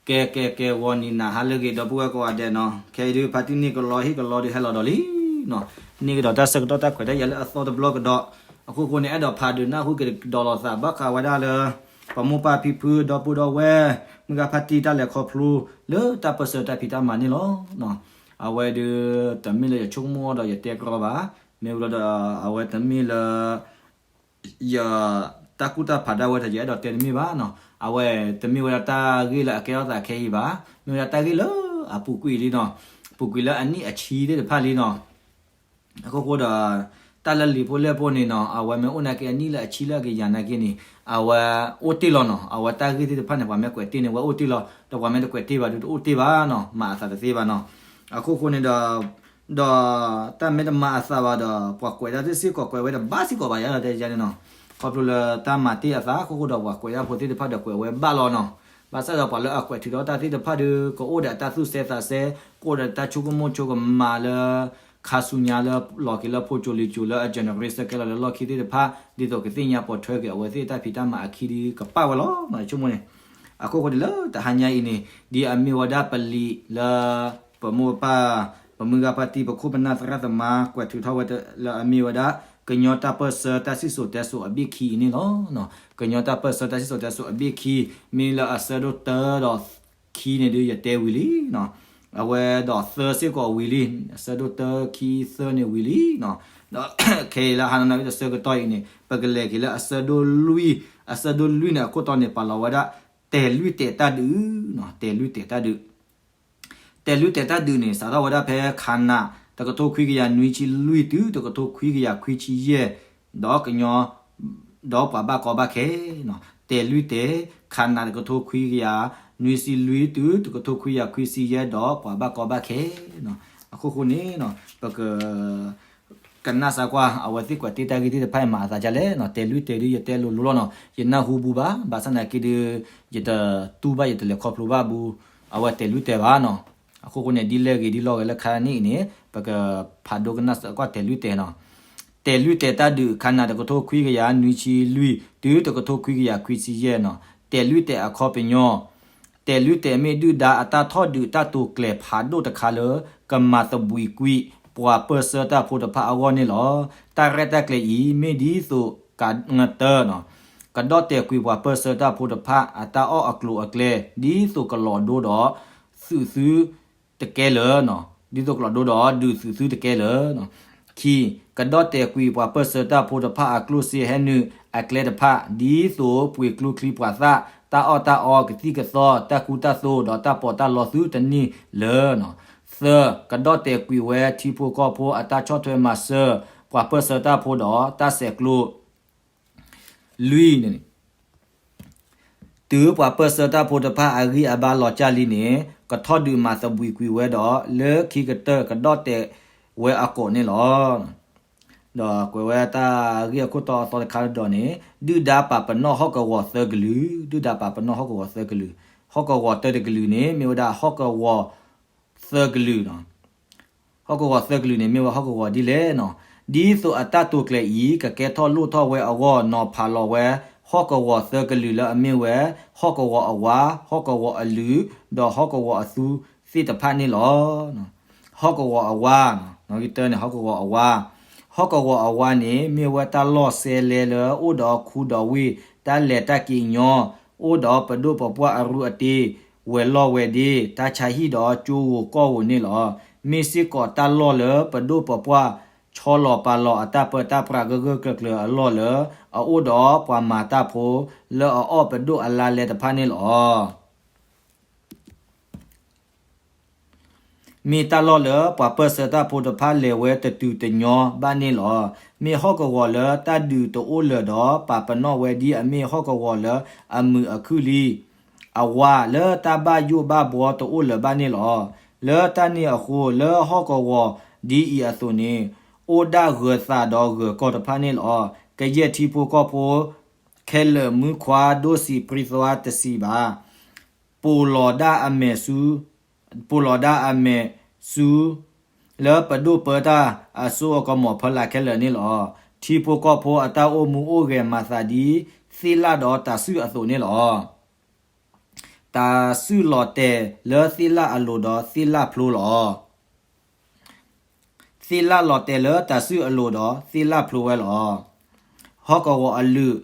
ကဲ ကဲ ကဲ ဂီၤနံၤနၤဟါလၢအဂ့ၤ ဒီပုၢ်ဝဲၢ်ကိးဂၤဒဲးနီၤ, ခဲအံၤဒုး ဖါတံၢ်န့ၢ်ကလီဟ့ၣ်ကလီဒုးဟဲလီၤဒီးလံနီၤ, န့ၢ်ကဒီးတၢ်ဆၢကတီၢ်တၢ်ခွဲးတၢ်ယာ်လၢအသီတဘျီကဒီး, အခိၣ်ဃိန့ၣ် အဲၣ်ဒိးဖးဒုးနၢ်ဟူကဒီးလီၤသး ဘၣ်ဃးဝဲဒၣ်လၢ ပမိၢ်ပၢ်ဖံဖု ဒီပုၢ်ဒီဝဲၢ် မုၢ်ဂၤဖါတံၢ်တၢ်လဲၤခီဖျိ လၢတၢ်ပၢၢ်ဆၢတၢ်ဖံးတၢ်မၤန့ၣ်လီၤ. အဝဲဒုး တမ့ၢ်လၢယဆိကမိၣ်အီၤဒီးယတဲကြီဘၣ်, မ့ၢ်ဝံၤလီၤဒီး အဝဲတမ့ၢ်လၢ ယ တၢ်ကူၣ်တၢ်ဖးဒၣ်ဝဲဒီး ယအဲၣ်ဒိးတဲတမ့ၢ်ဘၣ်နီၤ, အဝဲတမ့ၢ်ဝဲဒၣ်တၢ်ဂ့ၢ်လၢအကဲထီၣ်သးခဲအံၤဘၣ်, မ့ၢ်ဝဲဒၣ်တၢ်ဂ့ၢ်လၢအပူၤကွံာ်လံနီၤ, ပူၤကွံာ်လၢအနံၣ်အဆံသ့ၣ်တဖၣ်လံနီၤ, အခိၣ်ဃိဒီး တၢ်လၢလံာ်ဖိလဲၢ်ဖိန့ၣ်နီၤ အဝဲမ့ၢ်အိၣ်နာ်က့အနံၣ်လၢအဆံလၢအကယၤနာ်က့န့ၣ် အဝဲအိၣ်တ့ၢ်လီၤနီၤ, အဝဲတၢ်ဂ့ၢ်သ့ၣ်တဖၣ်န့ၣ် ပှၤမ့ၢ်ကွဲးတ့ၢ်န့ၣ် ဝဲအိၣ်တ့ၢ်လီၤ, ဒီးပှၤမ့ၢ်တကွဲးတ့ၢ်ဘၣ်ဒုးတအိၣ်တ့ၢ်ဘၣ်နီၤ, မၤအသးတသ့ဘၣ်နီၤ, အခိၣ်ဃိန့ၣ်ဒီး ဒီးတၢ်မ့ၢ်တမၤအသးဘၣ်ဒီး ပှၤကွဲးတၢ်သ့ၣ်စ့ၢ်ကီးကွဲးဝဲတဘၣ်စ့ၢ်ကီးဘၣ်ယါဒီးတဲယါန့ၣ်နီၤ, ခီဖျိလၢတၢ်မၤတ့ၢ်အသး အခိၣ်ဃိဒီးပှၤကွဲးတၢ်ဖိသ့ၣ်တဖၣ်ဒီးကွဲးဝဲဘၣ်လီၤနီၤ, ဘၣ်ဆၣ်ဒီးပှၤလၢအကွဲးထုးထီၣ်တၢ်သ့ၣ်တဖၣ်ဒီး ကအိၣ်ဒီးတၢ်သူၣ်စဲသးစဲ, ကအိၣ်ဒီးတၢ်ဆိကမိၣ်ဆိကမးလၢ ခါဆူညါလၢလီၤက့ၤလၢဖိကၠိလံၤကၠိလၢအ generation ကဲလီၤလၢလီၢ်ခံသ့ၣ်တဖၣ် ဒ်သိးကသ့ၣ်ညါပိာ်ထွဲက့ၤအဝဲသ့ၣ်တၢ်ဖံးတၢ်မၤအခံဒီးကပာ်ဝဲလီၤနီၤ, ဆိကမိၣ်န့ၣ် အခိၣ်ဃိန့ၣ်လၢတဟါညါအံၤန့ၣ် ဒ်အမ့ၢ်ဝဲဒၣ်ပလံာ်လၢ ပမိၢ်ပၢ် ပမုၢ်ဂၤဖါတံၢ် ပခိၣ်ပနၢ်သရၣ်သမါ ကွဲးထုးထီၣ်ဝဲလၢအမ့ၢ်ဝဲဒၣ် ကညီတၢ်ပၢၢ်ဆၢတၢ်စံၣ်စိၤတဲစိၤအဘ့ၣ်ခံအံၤန့ၣ်လီၤ. ကညီတၢ်ပၢၢ်ဆၢတၢ်စံၣ်စိၤတဲစိၤအဘ့ၣ်ခံ မ့ၢ်လၢအဆၢဒိၣ်တၢဒီးခံန့ၣ်ဒုးယတဲဝံၤလံနီၤ, အဝဲဒီးသၢစ့ၢ်ကီးဝံၤလံ, အဆၢဒိၣ်တၢ ခံ သၢန့ၣ်ဝံၤလံနီၤ, ဒီးခဲအံၤလၢဟါနၤနၤအံၤတဆၢကတီၢ်အံၤန့ၣ် ပကလဲၤက့ၤလၢအဆၢဒိၣ်လွံၢ်, အဆၢဒိၣ်လွံၢ်န့ၣ် အခိၣ်တီန့ၣ် ပာ်လီၤဝဲဒၣ် တဲာ်လွံၢ်တဲာ်တၢ်ဒုးနီၤ, တဲာ်လွံၢ်တဲာ်တၢ်ဒုး တဲာ်လွံၢ်တဲာ်တၢ်ဒုးန့ၣ် စးထီၣ်ဝဲဒၣ်ဖဲခါနၤ တကထိခွံကယၤနွံဆံလွံၢ်တုၤ တကထိခွံကယၤခွံဆံယဲၢ်, ဒီးကညီ ဒီးပှၤဘၣ်ကီဘၣ်ခဲနီၤ, တဲာ်လွံၢ်တဲာ် ခါနၤ တကထိခွံကယၤ နွံဆံလွံၢ်တုၤ တကထိခွံကယၤခွံဆံယဲၢ် ဒီးပှၤဘၣ်ကီဘၣ်ခဲနီၤ, အခိၣ်ဃိန့ၣ်နီၤ ပက ကနၣ်စၢ်ကွၢ် အဝဲသ့ၣ်ကွဲးတ့ၢ်တၢ်ဂ့ၢ်သ့ၣ်တဖၣ်အံၤမၤအသးဒ်လဲၣ်နီၤ, တဲာ်လွံၢ်တဲာ်ဒုးယတဲလိၤလိၤလီၤနီၤ, ယနၢ်ဟူဘူးဘၣ်, ဘၣ်ဆၣ်နာ်က့ဒုး ယတတူၢ်ဘၣ် ယတလဲၤခီဖျိဘၣ်ဘူး အဝဲတဲာ်လွံၢ်တဲာ်ဘၣ်နီၤ, အခိၣ်ဃိန့ၣ် ဒ်လဲၣ်ဂ့ၤဒ်လဲၣ်ဂ့ၤလၢခါနံၣ်အံၤန့ၣ် ပကဖးဒိကနၣ်စၢ်ကွၢ်တဲာ်လွံၢ်တဲာ်နီၤ, တဲာ်လွံၢ်တဲာ်တၢ်ဒုး ခါနၤ တကထိခွံကယၤနွံဆံလွံၢ် တုၤတကထိခွံကယၤခွံဆံယဲၢ်နီၤ, တဲာ်လွံၢ်တဲာ်အခီပညီ တဲာ်လွံၢ်တဲာ်မ့ၢ်ဒုၣ်ဒါအတၢ်ထီၣ်ဒုးတၢ်တိာ်ကျဲၤဖးဒိၣ်တခါလၢ ကမၤသဘှံးကွံာ်ပှၤပၢၢ်ဆၢတၢ်ဖိတဖၣ်အဂီၢ်န့ၣ်လီၤ. တၢ်ရဲၣ်တၢ်ကျဲၤအံၤ မ့ၢ်ဒ်သိး ကတၢ ကဒီၣ်တဲာ်ကွံာ်ပှၤပၢၢ်ဆၢတၢ်ဖိတဖၣ် အတၢ်အီၣ်အကျိၤအကျဲ ဒ်သိးကလီၤဒိဒီး သုးသုတကဲလၢာ်, ဒ်သိးကလီၤဒိဒီး ဒုးသုးသုတကဲလၢာ်. ခံ, ကဒီၣ်တဲာ်ကွံာ်ပှၤပၢၢ်ဆၢတၢ်ဖိတဖၣ်အကျိၣ်စ့ဟဲနုာ်အကျဲတဖၣ် ဒ်သိးပှ့ၤကျိချံပှၤသၣ်, တၢ်အီၣ်တၢ်အီ, ကသံၣ်ကသီ, တၢ်ကူတၢ်သိး ဒီးတၢ်ပီးတၢ်လီသုတန့ၢ်လၢာ်. သၢ, ကဒီၣ်တဲာ်ကွံာ်ဝဲထံဖိကီၢ်ဖိအတၢ်ဆီၣ်ထွဲမၤစၢၤ ပှၤပၢၢ်ဆၢတၢ်ဖိဒီးတၢ်ဆဲးကျိး လွံၢ်န့ၣ် တုၤပှၤပၢၢ်ဆၢတၢ်ဖိတဖၣ်အဂံၢ်အဘါလီၤကၢ်လံန့ၣ် ကထီၣ်ဒုးမၤသဘှံးကွံာ်ဝဲဒီး လၢခံကတၢၢ် ကဒီၣ်တဲာ်ဝဲအကိးန့ၣ်လီၤ. ဒီးကွဲးဝဲတၢ်ဂ့ၢ်အခိၣ်တီအသီတခါဒီးန့ၣ် ဒုၣ်ဒါပာ်ပနီၣ်ဟီၣ်ကဝီၤသၢကလုာ်, ဒုၣ်ဒါပာ်ပနီၣ်ဟီၣ်ကဝီၤသၢကလုာ်, ဟီၣ်ကဝီၤတၢတကလုာ်န့ၣ် မ့ၢ်ဝဲဒၣ်ဟီၣ်ကဝီၤသၢကလုာ် ဟီၣ်ကဝီၤသၢကလုာ်န့ၣ် မ့ၢ်ဝဲဟီၣ်ကဝီၤဒ်လဲၣ်နီၤ. ဒ်သိးအတၢ်တိာ်ကျဲၤအံၤ ကကဲထီၣ်လိၣ်ထီၣ်ဝဲအဂီၢ် နီၤဖးလီၤဝဲ ဟီၣ်ကဝီၤသၢကလုာ်လၢအမ့ၢ်ဝဲ ဟီၣ်ကဝီၤအဝါ, ဟီၣ်ကဝီၤအလုၢ်, ဒီးဟီၣ်ကဝီၤအသူသ့ၣ်တဖၣ်န့ၣ်လီၤ. ဟီၣ်ကဝီၤအဝါ, နီၣ်ဂံၢ်တၢန့ၣ် ဟီၣ်ကဝီၤအဝါ, ဟီၣ်ကဝီၤအဝါန့ၣ် မ့ၢ်ဝဲတၢ်လီၢ်စဲလဲလၢအိၣ်ဒီးခူဒီးဝ့ၢ်, တၢ်လဲၤတၢ်က့ၤညီ, အိၣ်ဒီးပဒိၣ်ပပှၢ်အရူအတ့ ဝဲၤလီၢ်ဝဲၤဒ့, တၢ်ဆါဟံၣ်ဒီးကၠိဧိၤကီၢ်ဧိၤန့ၣ်လီၤ. မ့ၢ်စ့ၢ်ကီးတၢ်လီၢ်လၢပဒိၣ်ပပှၢ် ဆီလီၤပာ်လီၤအတၢ်ပၢတၢ်ပြးဂၢၢ်ဂၢၢ်ကျၢၤကျၢၤအလီၢ်လၢ အအိၣ်ဒီးပှၤမၤတၢ်ဖိ လၢအအီၣ်ပဒိၣ်အလါလဲတဖၣ်န့ၣ်လီၤ. မ့ၢ်တၢ်လီၢ်လၢပှၤပၢၢ်ဆၢတၢ်ဖိတဖၣ်လဲၤဝဲတတုၤတညီဘၣ်န့ၣ်လီၤ. မ့ၢ်ဟီၣ်ကဝီၤလၢတၢ်ဒုးတအိၣ်လၢာ်ဒီး ပာ်ပနီၣ်ဝဲဒ်အမ့ၢ်ဟီၣ်ကဝီၤလၢအမုာ်အခုၣ်လံ. အဝါလၢတၢ်ဘၣ်ယိၣ်ဘၣ်ဘှီတအိၣ်လၢာ်ဘၣ်န့ၣ်လီၤ. လၢတၢ်န့ၣ်အဃိ လၢဟီၣ်ကဝီၤဒ်အံၤအသိးန့ၣ် အိၣ်ဒၣ်ဂၢၤသးဒီးဂၢၤကီၢ်တဖၣ်န့ၣ်လီၤ. ကယဲၢ်ထံဖိကီၢ်ဖိ ခဲလၢာ်မုၣ်ခွါဒိၣ်စံးပြံသွါတစံးဘၣ်. ပိာ်လီၤဒၣ်အမဲာ်ဆူ, ပိာ်လီၤဒၣ်အမဲာ်ဆူ လၢပဒိၣ်ပၢတၢ်အစိအကမီၤဖီလာ်ခဲလၢာ်န့ၣ်လီၤ. ထံဖိကီၢ်ဖိအတၢ်အိၣ်မူအိၣ်ဂဲၤမၤသးဒ် သ့ၣ်လၣ်ဒီးတၤဆှုၣ်အသိးန့ၣ်လီၤ. တၢ်စုၣ်လီၤတဲာ်လၢသ့ၣ်လၣ်အလိၤဒီးသ့ၣ်လၣ်ဖျိလီၤ. သ့ၣ်လၣ်လီၤတဲာ်လၢတၢ်စုၣ်အလိၤဒီးသ့ၣ်လၣ်ဖျိဝဲလီၤ. ဟီၣ်ကဝီၤအလုၢ်,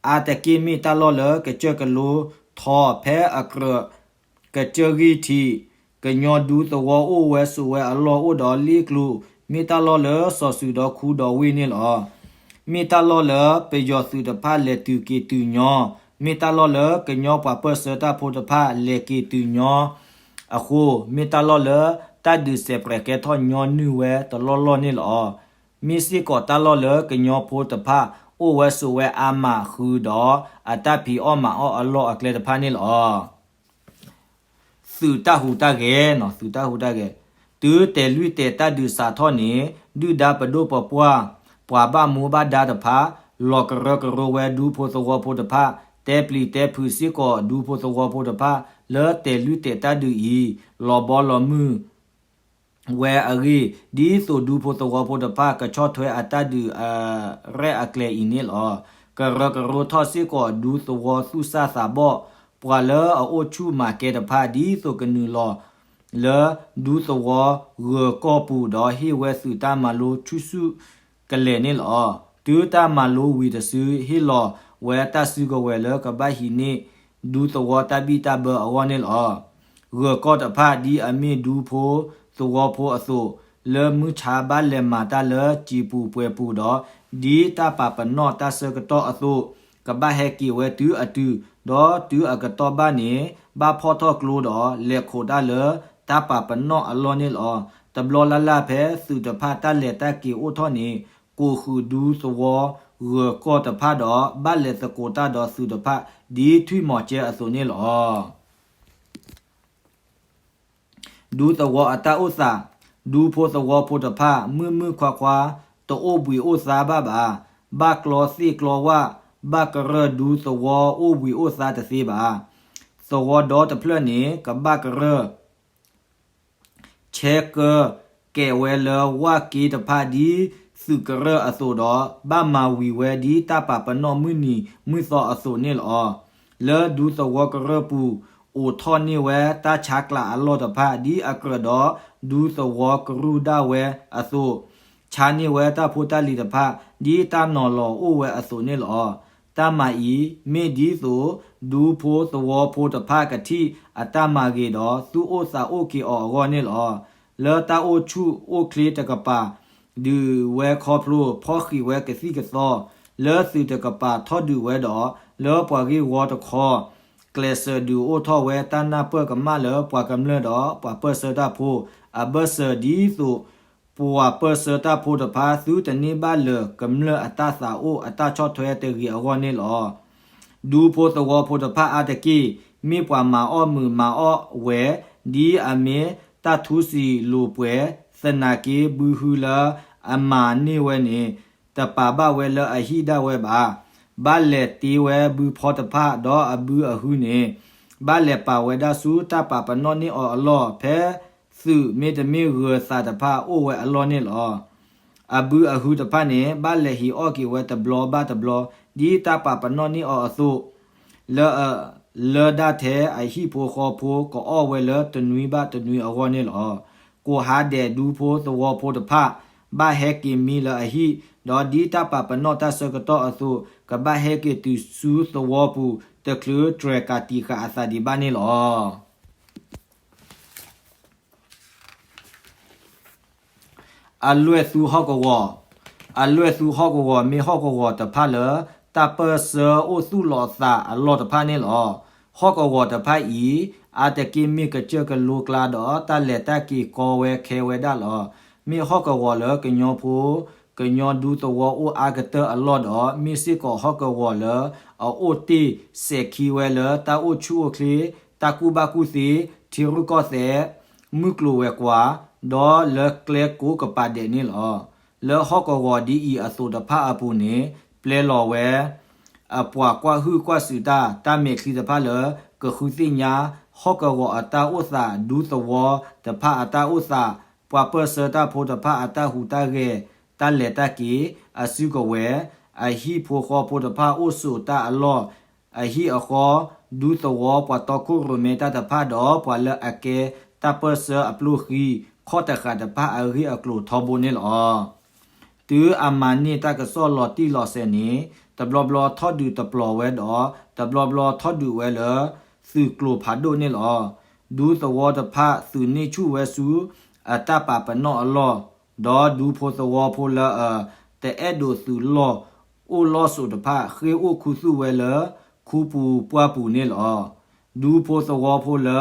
အါတက့ၢ်မ့ၢ်တၢ်လီၢ်လၢကစၢၢ်ကလိထီဖဲအကြၢး ကစၢၢ်ဂံၢ်ထံး, ကညီဒူသဝီအိၣ်ဝဲဆိးဝဲအလီၢ်အိၣ်ဒီးလ့ၣ်ကျိၤ, မ့ၢ်တၢ်လီၢ်လၢစီၤစုၤဒီးခူဒီးဝ့ၢ်န့ၣ်လီၤ. မ့ၢ်တၢ်လီၢ်လၢပယီၤသုးတဖၣ်လဲၤတုၤက့ၤတုၤညီ, မ့ၢ်တၢ်လီၢ်လၢကညီပှၤပၢၢ်ဆၢတၢ်ဖိတဖၣ်လဲၤက့ၤတုၤညီအဃိ, မ့ၢ်တၢ်လီၢ်လၢတၢ်ဒုးစဲးပြဲးကဲထီၣ်ညီနုၢ်ဝဲတလီၢ်လီၢ်န့ၣ်လီၤ. မ့ၢ်စ့ၢ်ကီးတၢ်လီၢ်လၢကညီဖိတဖၣ်အိၣ်ဝဲဆိးဝဲအါမးဃုာ်ဒီး အတၢ်ဖံးအီၣ်မၤအီၣ်အလီၢ်အကျဲတဖၣ်န့ၣ်လီၤ. သုးတၢ်ဟူးတၢ်ဂဲၤ, သုးတၢ်ဟူးတၢ်ဂဲၤ, တုၤတဲာ်လွံၢ်တဲာ်တၢ်ဒုးစးထီၣ်န့ၣ် ဒုၣ်ဒါပဒိၣ်ပပှၢ်, ပှၤဘၣ်မူဘၣ်ဒါတဖၣ် လီၤကရၢကရိဝဲဒူဖိသဝီဖိတဖၣ်, တဲပျံၤတဲဖုးစ့ၢ်ကီးဒူဖိသဝီဖိတဖၣ် လၢတဲာ်လွံၢ်တဲာ်တၢ်ဒုးအံၤ လီၤဘီလီၤမုၢ် ဝဲအဂ့ၢ်, ဒ်သိးဒူဖိသဝီဖိတဖၣ်ကဆီၣ်ထွဲအတၢ်ဒုးအရဲၣ်အကျဲၤအံၤန့ၣ်လီၤ. ကရၢကရိထီၣ်စ့ၢ်ကီးဒူသဝီသူၣ်စၢ်သးဘီၣ်, ပှၤလၢအအိၣ်ဆူၣ်မၤကဲတဖၣ် ဒ်သိးကနုာ်လီၤလၢဒူသဝီဂၢၤကီၢ်ပူၤဒီးဟ့ၣ်ဝဲသုးတၢ်မၤလိဆူၣ်ဆူၣ်ကလဲာ်န့ၣ်လီၤ. တုၤတၢ်မၤလိဝံၤတစု ဟ့ၣ်လီၤဝဲတၢ်စုကဝဲၤလၢကဘၣ်ဟံးန့ၢ် ဒူသဝီတၢ်ဘံၣ်တၢ်ဘၢအဂီၢ်န့ၣ်လီၤ. ဂၢၤကီၢ်တဖၣ်ဒ်အမ့ၢ်ဒူဖိသဝီဖိအသိး, လၢမုၢ်ဆါဘၣ်လဲၤမၤတၢ်လၢစံာ်ပူၤပှဲၤပူၤဒီး ဒ်တၢ်ပာ်ပနီၣ်တၢ်ဆၢကတီၢ်အသိး, ကဘၣ်ဟဲက့ၤဝဲတုၤအတုၤ, ဒီးတုၤအကတီၢ်ဘၣ်န့ၣ် ဘၣ်ဖီၣ်ထီၣ်ကျိဒီးလဲၤခိးတၢ်လၢတၢ်ပာ်ပနီၣ်အလီၢ်န့ၣ်လီၤ. တဘျီလၢ်လၢ်ဖဲသုးတဖၣ်တၢ်လဲၤတၢ်က့ၤအိၣ်ထီၣ်န့ၣ် ကိးဃုာ်ဒူသဝီဂၢၤကီၢ်တဖၣ်ဒီး ဘၣ်လဲၤသကိးတၢ်ဒီးသုးတဖၣ် ဒ်ထွံၣ်မီၤကဲအသိးန့ၣ်လီၤ. ဒူသဝီအတၢ်အိၣ်သး, ဒူဖိသဝီဖိတဖၣ် မုၢ်မုၢ်ခွါခွါ တအိၣ်ဘှံးအိၣ်သါဘၣ်ဘၣ်, ဘၣ်ကျီသ့ၣ်ကျီဝၣ်, ဘၣ်ကရၢၢ်ဒူသဝီအိၣ်ဘှံးအိၣ်သါတသ့ဘၣ်. သဝီဒီတဖျၢၣ်န့ၣ် ကဘၣ်ကရၢၢ် ဆဲးကၢကဲးဝဲလၢဝၣ်က့တဖၣ်ဒ်သုးကရၢၢ်အသိးဒီး ဘၣ်မၤဝံၤဝဲဒ်တၢ်ပာ်ပနီၣ်မုၢ်နံၤမုၢ်သီအသိးန့ၣ်လီၤ. လၢဒူသဝီကရၢၢ်ပူၤ အိးထီၣ်န့ၢ်ဝဲတၢ်ဆါကျးအလီၢ်တဖၣ် ဒ်အကြၢးဒီးဒူသဝီကရူၢ်ဒၣ်ဝဲအသိး, ဆါန့ၢ်ဝဲတၢ်ဖိတၢ်လံၤတဖၣ် ဒ်တၢ်နီၤလီၤအိၣ်ဝဲအသိးန့ၣ်လီၤ. တၢ်မၤအံၤ မ့ၢ်ဒ်သိး ဒူဖိသဝီဖိတဖၣ်ကထံၣ်အတၢ်မၤဂ့ၤဒီး သူၣ်အိၣ်သးအိၣ်က့ၤအီၤအဂီၢ်န့ၣ်လီၤ. လၢတၢ်အိၣ်ဆူၣ်အိၣ်ချ့တကပၤ ဒုးဝဲခီဖျိ ဖီၣ်ဃံးဝဲကသံၣ်ကသီ, လၢသုးတကပၤထီၣ်ဒုးဝဲဒီး လၢပှၤဂ့ၢ်ဝီတခီ ကျဲးစၢးဒုးအိၣ်ထီၣ်ဝဲတၢ်နၢ်ပၢၢ်ကမၣ်လၢပှၤကမျၢၢ်ဒီးပှၤပၢၢ်ဆၢတၢ်ဖိ အဘၢၣ်စၢၤဒ်သိး ပှၤပၢၢ်ဆၢတၢ်ဖိတဖၣ် သုတန့ၢ်ဘၣ်လၢၤကမျၢၢ်အတၢ်သးအိၣ်အတၢ်ဆီၣ်ထွဲတဂ့ၤအဂီၢ်န့ၣ်လီၤ. ဒူဖိသဝီဖိတဖၣ်အါတက့ၢ် မ့ၢ်ပှၤမၤအီၣ်မုာ်မၤအီၣ်ဝဲ ဒ်အမ့ၢ်တၢ်ထူစံာ်လိာ်ပှဲၤ သနာ်က့ဘုဟုလၢအမၤန့ၢ်ဝဲန့ၣ် တပာ်ဘၣ်ဝဲလၢအဟံၣ်ဒၣ်ဝဲဘၣ်. ဘၣ်လဲၤတ့ဝဲဘုဖီတဖၣ် ဒီးအဘုအဟုန့ၣ် ဘၣ်လဲၤပာ်ဝဲဒၣ်ဆူတၢ်ပာ်ပနီၣ်န့ၢ်အီၤအလီၢ် ဖဲသုးမ့တမ့ၢ်ဂၢၤသးတဖၣ်အိၣ်ဝဲအလီၢ်န့ၣ်လီၤ. အဘုအဟုတဖၣ်န့ၣ် ဘၣ်လဲၤဟံးအီၣ်က့ၤဝဲတဘျီဘၣ်တဘျီ ဒ်တၢ်ပာ်ပနီၣ်န့ၢ်အီၤအသိး လၢ လၢဒၣ်ထဲအဟံၣ်ဖိဃီဖိ ကအီၣ်ဝဲလၢတနွံဘၣ်တနွံအဂီၢ်န့ၣ်လီၤ. ကိးဟါဒဲးဒူဖိသဝီဖိတဖၣ် ဘၣ်ဟဲက့ၤမံလၢအဟံၣ်, ဒီးဒ်တၢ်ပာ်ပနီၣ်တၢ်ဆၢကတီၢ်အသိး ကဘၣ်ဟဲက့ၤတုၤဆူသဝီပူၤ တချုးတြဲၤကးတံာ်ဃာ်အသးဒံးဘၣ်န့ၣ်လီၤ. အလွဲၢ်သူဟီၣ်ကဝီၤ, အလွဲၢ်သူဟီၣ်ကဝီၤ မ့ၢ်ဟီၣ်ကဝီၤတဖၣ်လၢ တၢ်ပၢၢ်ဆၢအိၣ်သူၣ်လီၤအသးအလီၢ်တဖၣ်န့ၣ်လီၤ. ဟီၣ်ကဝီၤတဖၣ်အံၤ အါတက့ၢ်မ့ၢ်ကစၢၢ်ကလိကျါဒီး တၢ်လဲၤတၢ်က့ၤကီဝဲခဲဝဲဒၣ်လီၤ. မ့ၢ်ဟီၣ်ကဝီၤလၢကညီဖိ ကညီဒူသဝီအိၣ်အါကတၢၢ်အလီၢ်ဒီး မ့ၢ်စ့ၢ်ကီးဟီၣ်ကဝီၤလၢ အအိၣ်တ့ၢ်စဲၤခံဝဲလၢ တၢ်အိၣ်ဆူၣ်အိၣ်ချ့ တၢ်ကူၣ်ဘၣ်ကူၣ်သ့ ထံရူၢ်ကီၢ်သဲး မုၢ်ကျိၤဝဲၤကွာ် ဒီးလၢကျဲကိးကပၤဒဲးန့ၣ်လီၤ. လၢဟီၣ်ကဝီၤဒ်အံၤအသိးတဖၣ်အပူၤန့ၣ် ပျဲလီၤဝဲ အပှၤကွၢ်ဟုၣ်ကွၢ်စူၣ်တၢ် တၢ်မဲာ်ချံတဖၣ်လၢ ကဃုသ့ၣ်ညါ ဟီၣ်ကဝီၤအတၢ်အိၣ်သး ဒူသဝီတဖၣ်အတၢ်အိၣ်သး ပှၤပၢၢ်ဆၢတၢ်ဖိတဖၣ်အတၢ်ဟူးတၢ်ဂဲၤ တၢ်လဲၤတၢ်က့ၤ အစုကဝဲၤ အဟံၣ်ဖိဃီဖိတဖၣ်အိၣ်ဆိးတၢ်အလီၢ် အဟံၣ်အဃီ ဒူသဝီပှၤတီခိၣ်ရိၣ်မဲတၢ်တဖၣ်ဒီး ပှၤလၢအကဲတၢ်ပၢၢ်ဆၢအပျိၢ်ဃံ ခီၣ်တဃာ်တဖၣ်အဂ့ၢ်အကျိၤထီဘိန့ၣ်လီၤ. တုၤအမၤန့ၢ်တၢ်ကစီၣ်လီၤတံၢ်လီၤဆဲးန့ၣ် တဘျီဘျီထီၣ်ဒုးတပျီၤဝဲဒီး တဘျီဘျီထီၣ်ဒုးဝဲလၢ သုးကျိၤဖးဒိၣ်န့ၣ်လီၤ. ဒူသဝီတဖၣ်သုးန့ၢ်ဆူၣ်ဝဲဆူ အတၢ်ပာ်ပနီၣ်အလီၢ်, ဒီးဒူဖိသဝီဖိလၢအ တအဲၣ်ဒိးသုးလီၢ်အိၣ်လီၢ်ဆိးတဖၣ် ဃ့ၢ်အိၣ်ခူသူၣ်ဝဲလၢ ခူပူၤပှၢ်ပူၤန့ၣ်လီၤ. ဒူဖိသဝီဖိလၢ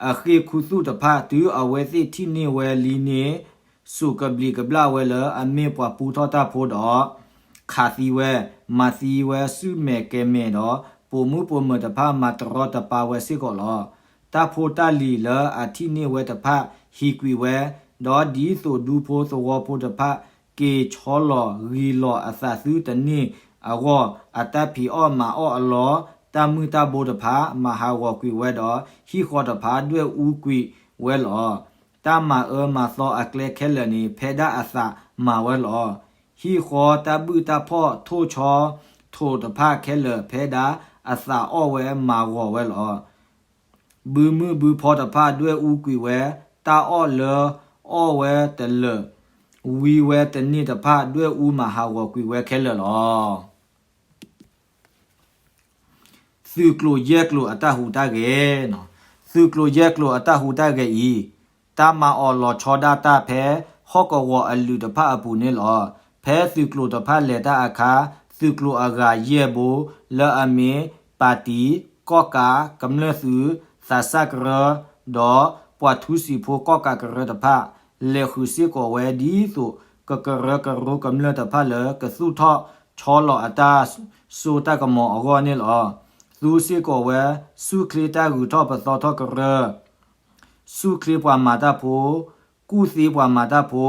အဃ့ၢ်ခူသူၣ်တဖၣ် တုၤအဝဲသ့ၣ်ထံၣ်န့ၢ်ဝဲလံန့ၣ် စူးကဘျံးကဘျၣ်ဝဲလၢအမ့ၢ်ပှၤပူထီၣ်တၢ်ဖိဒီး ခးသံဝဲ, မၤသံဝဲဆူၣ်မဲာ်ကဲၤမဲာ်ဒီး ပိာ်မုၣ်ပိာ်မၢၤတဖၣ်မၤတရီတပါဝဲစ့ၢ်ကီးလီၤ. တၢ်ဖိတၢ်လံၤလၢအထံၣ်န့ၢ်ဝဲတဖၣ် ဟံးကွံာ်ဝဲ, ဒီးဒ်သိးဒူဖိသဝီဖိတဖၣ် က့ၤဆီလီၤဂံၢ်လီၤအသးသုတန့ၢ်အဂီၢ် အတၢ်ဖံးအီၣ်မၤအီၣ်အလီၢ် တၢ်မုၢ်တၢ်ဘိတဖၣ် မၤဟးဂီၤကွံာ်ဝဲဒီး ဟံၣ်ဃီတဖၣ်ဒွဲၣ်အူကွံာ်ဝဲလီၤ. တၢ်မၤအၢမၤသီအကျဲခဲလၢာ်န့ၣ် ဖဲဒၣ်အသးမၤဝဲလီၤ. ဟံၣ်ဃီတၢ်ဘုၣ်တၢ်ဖှီၣ်ထိၣ်ဆီထိးတဖၣ်ခဲလၢာ် ဖဲဒၣ်အသးအီၣ်ဝဲမၤဂီၤဝဲလီၤ. ဘုမုၢ်ဘုဖီတဖၣ်ဒွဲၣ်အူကွံာ်ဝဲ, တၢ်အီၣ်လၢအီၣ်ဝဲတလၢာ်, ဝံဝဲတန့ၢ်တဖၣ်ဒွဲၣ်အူမၤဟးဂီၤကွံာ်ဝဲခဲလၢာ်လီၤ. သုးကျိၤယဲၢ်ကျိၤအတၢ်ဟူးတၢ်ဂဲၤ, သုးကျိၤယဲၢ်ကျိၤအတၢ်ဟူးတၢ်ဂဲၤအံၤ, တၢ်မၤအီၣ်လီၤဆီဒၣ်တၢ်ဖဲဟီၣ်ကဝီၤအလုာ်တဖၣ်အပူၤန့ၣ်လီၤ. ဖဲသုးကျိၤတဖၣ်လဲၤတၢ်အခါ, သုးကျိၤအဂၤယဲၢ်ဘိ လၢအမ့ၢ် ပၣ်တံၣ်, ကီၣ်ကး, ကမျၢၢ်သုး, သးစၢ်ကရၢ, ဒီးပှၤထူစံာ်ဖိကီၣ်ကးကရၢတဖၣ်, လဲၤဃုာ်စ့ၢ်ကီးဝဲဒ်သိး ကကရၢကရိကမျၢၢ်တဖၣ်လၢကသူၣ်ထီၣ်ဆီလီၤအတၢ်စိတၢ်ကမီၤအဂီၢ်န့ၣ်လီၤ. သူစ့ၢ်ကီးဝဲ ဆူၣ်ချ့တၢ်ဂုၤထီၣ်ပသီထီၣ်ကရၢ ဆူၣ်ချ့ပှၤမၤတၢ်ဖိ, ကူၣ်သ့ပှၤမၤတၢ်ဖိ,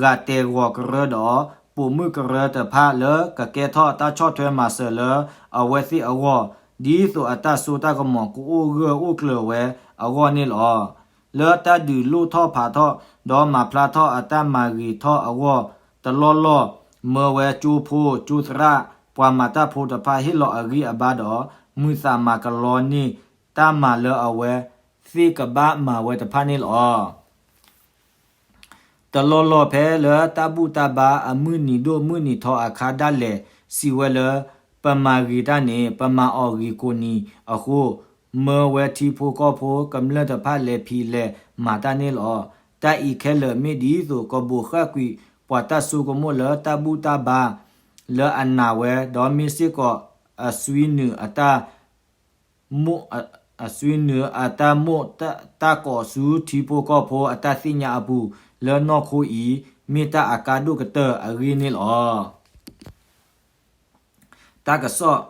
ဂာ်တဲာ်ဂီၤကရၢဒီး ပိာ်မုၣ်ကရၢတဖၣ်လၢကကဲထီၣ်တၢ်ဆီၣ်ထွဲမၤစၢၤလၢအဝဲသ့ၣ်အဂီၢ်, ဒ်သိးအတၢ်စိတၢ်ကမီၤကအိၣ်ဂၢၢ်အိၣ်ကျၢၤဝဲအဂီၢ်န့ၣ်လီၤ. လၢတၢ်ဒုးလိၣ်ထီၣ်ဖးထီၣ် ဒီးမၤဖျါထီၣ်အတၢ်မၤဂ့ၤထီၣ်အဂီၢ် တလီၢ်လီၢ် မၢဝဲကၠိဖိကၠိသရၣ် ပှၤမၤတၢ်ဖိတဖၣ်ဟ့ၣ်လီၤအဂံၢ်အဘါဒီး မုာ်သးမၤကလီန့ၢ်တၢ်မၤလၢအဝဲသ့ၣ်ကဘၣ်မၤဝဲတဖၣ်န့ၣ်လီၤ. တလီၢ်လီၢ်ဖဲလၢတၢ်ဘူၣ်တၢ်ဘါအမုၢ်နံၤဒိၣ်မုၢ်နံၤထီအခါဒၣ်လဲာ် စံးဝဲလၢ ပမၤဂ့ၤတၢ်န့ၣ် ပမၤအီၤဂ့ၤကိးနံၤအဃိ မၢဝဲထံဖိကီၢ်ဖိကမျၢၢ်တဖၣ်လဲၤဖံးလဲၤမၤတၢ်န့ၣ်လီၤ. တၢ်အံၤခဲလၢာ်မ့ၢ်ဒ်သိးကဘိးဃာ်ကွံာ်ပှၤတၢ်ဆိကမိၣ်လၢတၢ်ဘူၣ်တၢ်ဘါလၢအနာ်ဝဲ ဒီးမ့ၢ်စ့ၢ်ကီးအဆွံနုာ်အတၢ် မိၣ် အဆွံနုာ်အတၢ်မိၣ်တၢ်ကိးဆူထံဖိကီၢ်ဖိအတၢ်သ့ၣ်ညါအပူၤ လၢနီၢ်ခိအံၤ မ့ၢ်တၢ်အကါဒိၣ်ကတၢၢ်အဂ့ၢ်န့ၣ်လီၤ. တၢ်ကစီၣ်,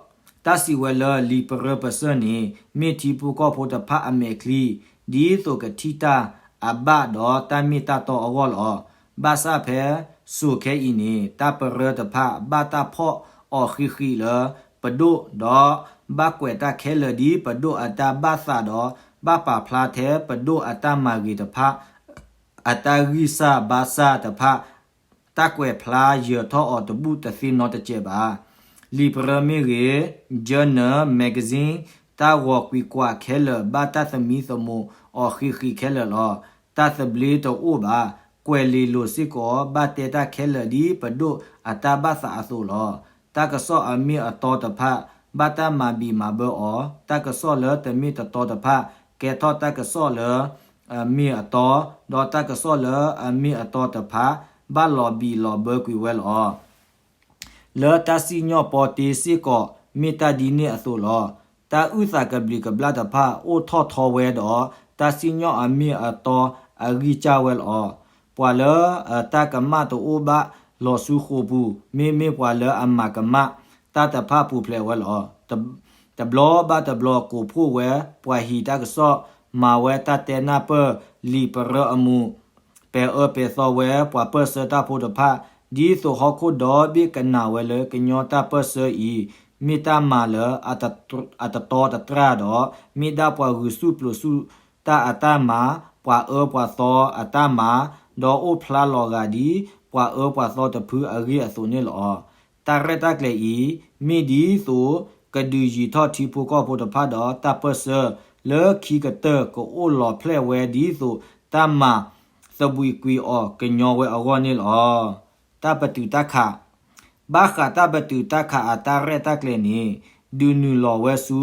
တၢ်စံးဝဲလၢလံာ်ပရၢပစၢၢ်န့ၣ် မ့ၢ်ထံဖိကီၢ်ဖိတဖၣ်အမဲာ်ချံ ဒ်သိးကထံၣ်တၢ်အဘၣ်ဒီးတၢ်မ့ၢ်တၢ်တီအဂီၢ်လီၤ. ဘၣ်ဆၣ်ဖဲစိၤခဲအံၤန့ၣ် တၢ်ပရၢတဖၣ် ဘၣ်တၢ်ဖီၣ်အီၤဃံးဃံးလၢပဒိၣ် ဒီးဘၣ်ကွဲးတၢ်ခဲလၢာ်ဒ်ပဒိၣ်အတၢ်ဘၣ်သးဒီး ဘၣ်ပာ်ဖျါထဲပဒိၣ်အတၢ်မၤဂ့ၤတဖၣ် အတၢ်ဂံၢ်စၢ်ဘါစၢ်တဖၣ် တၢ်ကွဲးဖျါယၢၤထီၣ်အီၤတဘူၣ်တသ့နီတစဲးဘၣ်. လံာ်ပရၢမ့ၢ်ဂ့ၤ, journal, magazine, တၢ်ဂီၤကွံာ်ကွၢ်ခဲလၢာ် ဘၣ်တၢ်သမံသမိးအီၤဃံးဃံးခဲလၢာ်လီၤ. တၢ်သဘျ့တအိၣ်ဘၣ်. ကွဲးလံာ်လိၤစ့ၢ်ကီး ဘၣ်တဲတၢ်ခဲလၢာ်ဒ်ပဒိၣ်အတၢ်ဘၣ်သးအသိးလီၤ. တၢ်ကစီၣ်အမ့ၢ်အတီတဖၣ် ဘၣ်တၢ်မၤဘံၣ်မၤဘၢအီၤ, တၢ်ကစီၣ်လၢတမ့ၢ်တတီတဖၣ် ကဲထီၣ်တၢ်ကစီၣ်လၢ အမ့ၢ်အတီ, ဒီးတၢ်ကစီၣ်လၢအမ့ၢ်အတီတဖၣ် ဘၣ်လီၤဘံၣ်လီၤဘၢကွံာ်ဝဲလီၤ. လၢတၢ်စံၣ်ညီၣ်ပီတ့စ့ၢ်ကီး မ့ၢ်တၢ်ဒ်န့ၣ်အသိးလီၤ. တၢ်အုၣ်သးကဘျံးကဘျၣ်တဖၣ် အိၣ်ထီၣ်ထီဝဲဒီး တၢ်စံၣ်ညီၣ်အမ့ၢ်အတီအဂံၢ်စၢ်ဝဲလီၤ. ပှၤလၢအတၢ်ကမၣ်တအိၣ်ဘၣ်လီၤဆူဃိာ်ပူၤ, မ့မ့ၢ်ပှၤလၢအမၤကမၣ်တၢ်တဖၣ်ပူၤဖျဲးဝဲလီၤ. တဘျီဘၣ်တဘျီကိးဖှိၣ်ဝဲ ပှၤဟံးတၢ်ကစီၣ်, မၤဝဲတၢ်တဲနၢ်ပၢၢ်လံာ်ပရၢအမူး, ပဲာ်အၢပဲာ်သီဝဲပှၤပၢၢ်ဆၢတၢ်ဖိတဖၣ်, ဒ်သိးဟီၣ်ခိၣ်ဒီဘ့ၣ်ကနၣ်ဝဲလၢကညီတၢ်ပၢၢ်ဆၢအံၤ မ့ၢ်တၢ်မၤလၢအတတီတတြၢ်ဒီး မ့ၢ်ဒၣ်ပှၤဂုာ်ဆူၣ်ပျိးဆူၣ်တၢ်အတၢ်မၤ, ပှၤအၢပှၤသီအတၢ်မၤ, ဒီးအိၣ်ဖျါလီၤဂာ်ဒ်ပှၤအၢပှၤသီတဖုအဂ့ၢ်အသိးန့ၣ်လီၤ. တၢ်ရဲၣ်တၢ်ကျဲၤအံၤ မ့ၢ်ဒ်သိး ကဒုးယံၤထီၣ်ထံဖိကီၢ်ဖိတဖၣ်ဒီးတၢ်ပၢၢ်ဆၢလၢခံကတၢၢ် ကအိၣ်လီၤဖျဲၣ်ဝဲဒ်သိးတၢ်မၤသဘှံးကွံာ်အီၤကညီဝဲအဂီၢ်န့ၣ်လီၤ. တၢ်ပတုာ်တၢ်ခး ဘၣ်ဃးတၢ်ပတုာ်တၢ်ခးအတၢ်ရဲၣ်တၢ်ကျဲၤန့ၣ် ဒုးနုာ်လီၤဝဲဆူ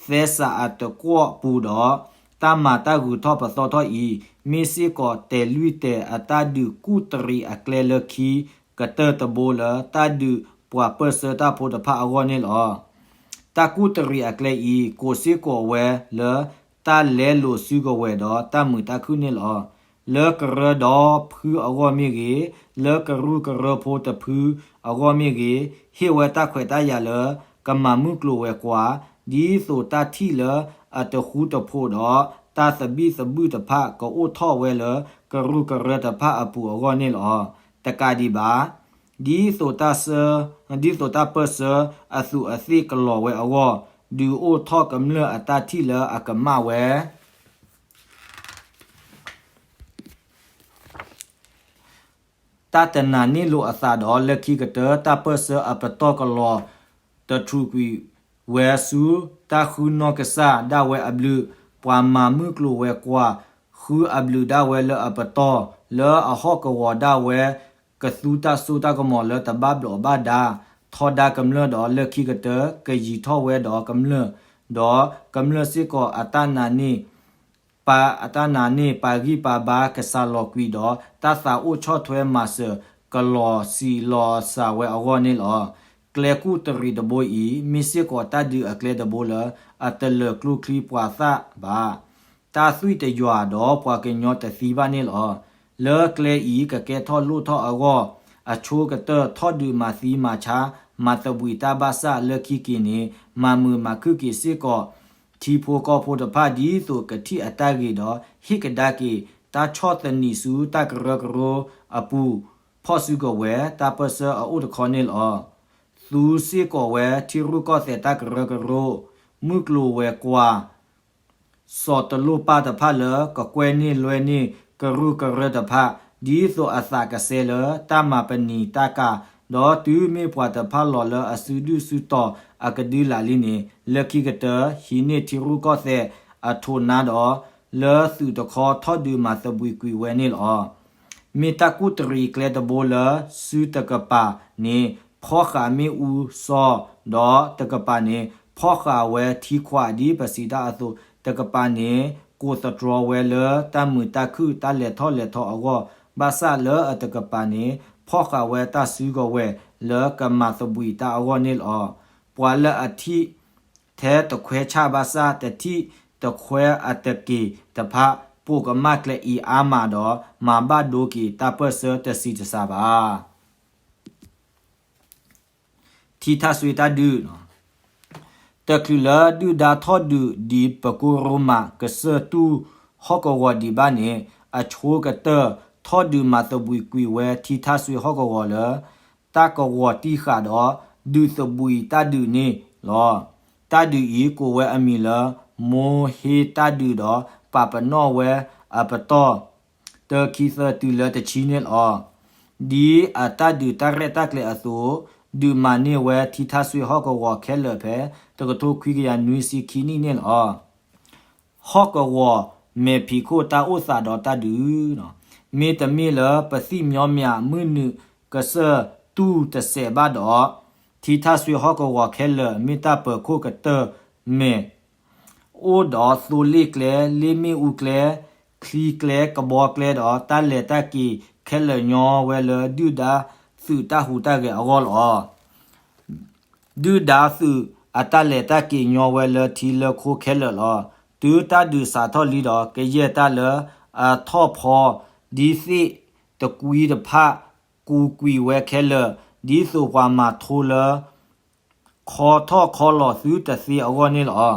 သဲစးအတကွီၣ်ပူၤဒီး တၢ်မၤတၢ်ဂုၤထီၣ်ပသီထီၣ်အံၤ မ့ၢ်စ့ၢ်ကီးတဲာ်လွံၢ်တဲာ်အတၢ်ဒုးကူၣ်တရံးအကျဲလၢခံကတၢၢ်တဘိလၢတၢ်ဒုးပှၤပၢၢ်ဆၢတၢ်ဖိတဖၣ်အဂီၢ်န့ၣ်လီၤ. တၢ်ကူၣ်တရံးအကျဲအံၤ ကိးစ့ၢ်ကီးဝဲလၢ တၢ်လဲလိာ်စုကဝဲၤဒီးတၢ်မုာ်တၢ်ခုၣ်န့ၣ်လီၤ. လၢကရၢဒီဖုအဂီၢ်မ့ၢ်ဂ့ၤ, လၢကရူၢ်ကရၢဖိတဖုအဂီၢ်မ့ၢ်ဂ့ၤ, ဟ့ၣ်ဝဲတၢ်ခွဲးတၢ်ယာ်လၢ ကမၤမုၢ်ကျိၤဝဲၤကွာ် ဒ်သိးတၢ်ထံၣ်လၢအတဃူတဖိးဒီး တၢ်သဘံၣ်သဘုၣ်တဖၣ်ကအိၣ်ထီၣ်ဝဲလၢကရူၢ်ကရၢတဖၣ်အပူၤအဂီၢ်န့ၣ်လီၤ. တကးဒံးဘၣ် ဒ်သိးတၢ်ဆၢ, ဒ်သိးတၢ်ပၢၢ်ဆၢအသူးအသ့ၣ်ကလီၤဝဲအဂီၢ်, ဒုးအိၣ်ထီၣ်ကမျၢၢ်အတၢ်ထံၣ်လၢအကမၣ်ဝဲ တၢ်တနာ်န့ၢ်လိာ်အသးဒီး လၢခံကတၢၢ် တၢ်ပၢၢ်ဆၢအပတီၢ်ကလီၤတထူးကွံာ်ဝဲဆူ တၢ်ဃုနီၢ်ကစၢ်ဒၣ်ဝဲအဘျုး, ပှၤမၤမုၢ်ကျိၤဝဲၤကွာ် ဃုအဘျုးဒၣ်ဝဲလၢအပတီၢ်, လၢအဟီၣ်ကဝီၤဒၣ်ဝဲ ကသူတၢ်စိတၢ်ကမီၤလၢတဘၣ်ဘျီးဘၣ်ဒါ ထီဒါကမျၢၢ်ဒီး လၢခံကတၢၢ် ကယံၤထီၣ်ဝဲဒီးကမျၢၢ်, ဒီးကမျၢၢ်စ့ၢ်ကီးအတၢ်နာ်န့ၢ် ပာ်အတၢ်နာ်န့ၢ် ပာ်ဂံၢ်ပာ်ဘါကစးလီၤကွံာ်ဒီး တၢ်သးအိၣ်ဆီၣ်ထွဲမၤစၢၤကလီၤစံးလီၤစှၤဝဲအဂီၢ်န့ၣ်လီၤ. ကျဲကူၣ်တရံးတဘိအံၤ မ့ၢ်စ့ၢ်ကီးတၢ်ဒုးအကျဲတဘိလၢ အတလၢာ်ကျိချံပှၤသၣ်ဘၣ်. တၢ်သွံၣ်တယွၤဒီးပှၤကညီတသံဘၣ်န့ၣ်လီၤ. လၢကျဲအံၤကကဲထီၣ်လိၣ်ထီၣ်အဂီၢ် အဆိကတၢၢ်ထီၣ်ဒုးမၤသံမၤဆါ မၤသဘှံးတၢ်ဘၣ်ဆၣ်လၢခံက့ၤန့ၣ် မၤမုာ်မၤခုၣ်က့ၤစ့ၢ်ကီး ထံဖိကီၢ်ဖိတဖၣ်ဒ်သိးကထံၣ်အတၢ်ဂ့ၤဒီး ဟ့ၣ်ကဒါက့ၤတၢ်ဆီၣ်သနံးဆူတၢ်ကရၢကရိအပူၤ ဖီၣ်စုကဝဲၤ တၢ်ပၢၢ်ဆၢအအိၣ်တခီန့ၣ်လီၤ. သူစ့ၢ်ကီးဝဲထံရူၢ်ကီၢ်သဲးတၢ်ကရၢကရိ မုၢ်ကျိၤဝဲၤကွာ် စီၤတလိၣ်ပၢ်တဖၣ်လၢ ကကွဲန့ၢ်လွဲန့ၢ်ကရူၢ်ကရၢတဖၣ် ဒ်သိးအသးကဆှဲလၢတၢ်မၤပနံာ်တၢ်ကၤ, ဒီးတုၤမ့ၢ်ပှၤတဖၣ်လီၤလၢအစုဒုၣ်စုတီၤအကဒုလာ်လံန့ၣ် လၢခံကတၢၢ် ဟံးန့ၢ်ထံရူၢ်ကီၢ်သဲးအထိးနါဒီး လၢသုးတခီထီၣ်ဒုးမၤသဘှံးကွံာ်ဝဲန့ၣ်လီၤ. မ့ၢ်တၢ်ကူၣ်တရံးကျဲတဘိလၢ စုတကပၤန့ၣ် ဖီၣ်ဃာ်မ့ၣ်အူစီၤ, ဒီးတကပၤန့ၣ် ဖီၣ်ဃာ်ဝဲထံခွးဒ်ပစံးတၢ်အသိး, တကပၤန့ၣ် ကိးသတြီဝဲလၢတၢ်မုာ်တၢ်ခုၣ်တၢ်လဲၤထီၣ်လဲၤထီအဂီၢ်, ဘၣ်ဆၣ်လၢအတကပၤန့ၣ် ဖီၣ်ဃာ်ဝဲတၢ်စုကဝဲၤလၢကမၤသဘှံးတၢ်အဂီၢ်န့ၣ်လီၤ. ပှၤလၢအထံၣ် ထဲတခွဲဆၣ်ဘၣ်ဆၣ် တထံၣ်တခွဲအတက့ၤတဖၣ် ပိာ်ကမၣ်ကျဲအံၤအါမးဒီး မၤဘၣ်ဒိက့ၤတၢ်ပၢၢ်ဆၢတဆံးတစှၤဘၣ်. ထံထၣ်စွ့တၢ်ဒုး, တချုးလၢဒုၣ်ဒါထီၣ်ဒုးဒ်ပကိရိမးကစၢၢ်တူၢ်ဟီၣ်ကဝီၤဒံးဘၣ်န့ၣ် အဆိကတၢၢ်ထီၣ်ဒုးမၤသဘှံးကွံာ်ဝဲထံထၣ်စွ့ဟီၣ်ကဝီၤလၢ တၢ်ကဝီၤတံၢ်ဃာ်ဒီး ဒုးသဘှံးတၢ်ဒုးန့ၣ်လီၤ. တၢ်ဒုးအံၤကိးဝဲအမံၤလၢ မိၤဟ့တၢ်ဒုးဒီး ပာ်ပနီၣ်ဝဲအပတီၢ် တၢခံသၢတုၤလၢတဆံန့ၣ်လီၤ. ဒ်အတၢ်ဒုးတၢ်ရဲၣ်တၢ်ကျဲၤအသိး ဒုးမၤန့ၢ်ဝဲထံထၣ်စွ့ဟီၣ်ကဝီၤခဲလၢာ်ဖဲ တကထိခွံကယၤနွံဆံခံနံၣ်န့ၣ်လီၤ. ဟီၣ်ကဝီၤမဲာ်ဖံးခိၣ်တၢ်အိၣ်သးဒီးတၢ်ဒုး, မ့တမ့ၢ်လၢပသံၣ်မညီမၠးမုၢ်နုာ်ကစၢၢ်တူၢ်တစဲးဘၣ်ဒီး ထံထၣ်စွ့ဟီၣ်ကဝီၤခဲလၢာ်မ့ၢ်တၢ်ပၢၤခိၣ်ကတၢၢ်မဲာ် အိၣ်ဒီးသိလ့ၣ်ကျဲ, လ့ၣ်မ့ၣ်အူကျဲ, ချံကျဲ, ကဘီကျဲဒီး တၢ်လဲၤတၢ်က့ၤခဲလၢာ်ညီဝဲလၢဒုၣ်ဒါသုးတၢ်ဟူးတၢ်ဂဲၤအဂီၢ်လီၤ. ဒုၣ်ဒါသုးအတၢ်လဲၤတၢ်က့ၤညီဝဲလၢထံလၢခိခဲလၢာ်လီၤ. တုၤတၢ်ဒုးစးထီၣ်လံဒီး ကယဲၢ်တၢ်လၢအထီၣ်ဖီဒ်သ့ၣ်တကွံတဖၣ် ကူးကွံာ်ဝဲခဲလၢာ် ဒ်သိးပှၤမၤထိလၢ ခီထီၣ်ခီလီၤသုတသ့အဂီၢ်န့ၣ်လီၤ.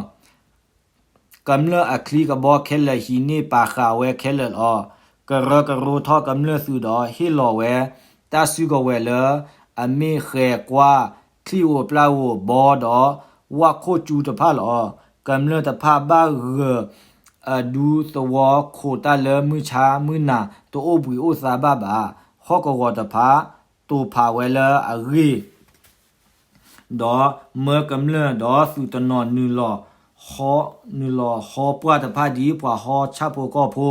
ကမျၢၢ်အချံကဘီခဲလၢာ်ဟံးန့ၢ်ပာ်ဃာ်ဝဲခဲလၢာ်လီၤ. ကရၢကရိထီၣ်ကမျၢၢ်သုးဒီးဟ့ၣ်လီၤဝဲ တၢ်စုကဝဲၤလၢ အမ့ၢ်ဃဲၤကွၢ် ချံၣ်ဧိၤပျၢ်ဧိၤဘီဒီး ဝၣ်ခိၣ်ကၠူတဖၣ်လီၤ. ကမျၢၢ်တဖၣ်ဘၣ်ဂၢၢ်အဒူသဝီခိးတၢ်လၢမုၢ်ဆါမုၢ်နၤတအိၣ်ဘှံးအိၣ်သါဘၣ်ဘၣ်. ဟီၣ်ကဝီၤတဖၣ် တိာ်ဖးဝဲလၢအဂ့ၢ် ဒီးမၢကမျၢၢ်ဒီးသုးတနီၤနုာ်လီၤဟီ, နုာ်လီၤဟီပှၢ်တဖၣ်ဒ်ပှၤဟီဆၣ်ဖိကီၢ်ဖိ,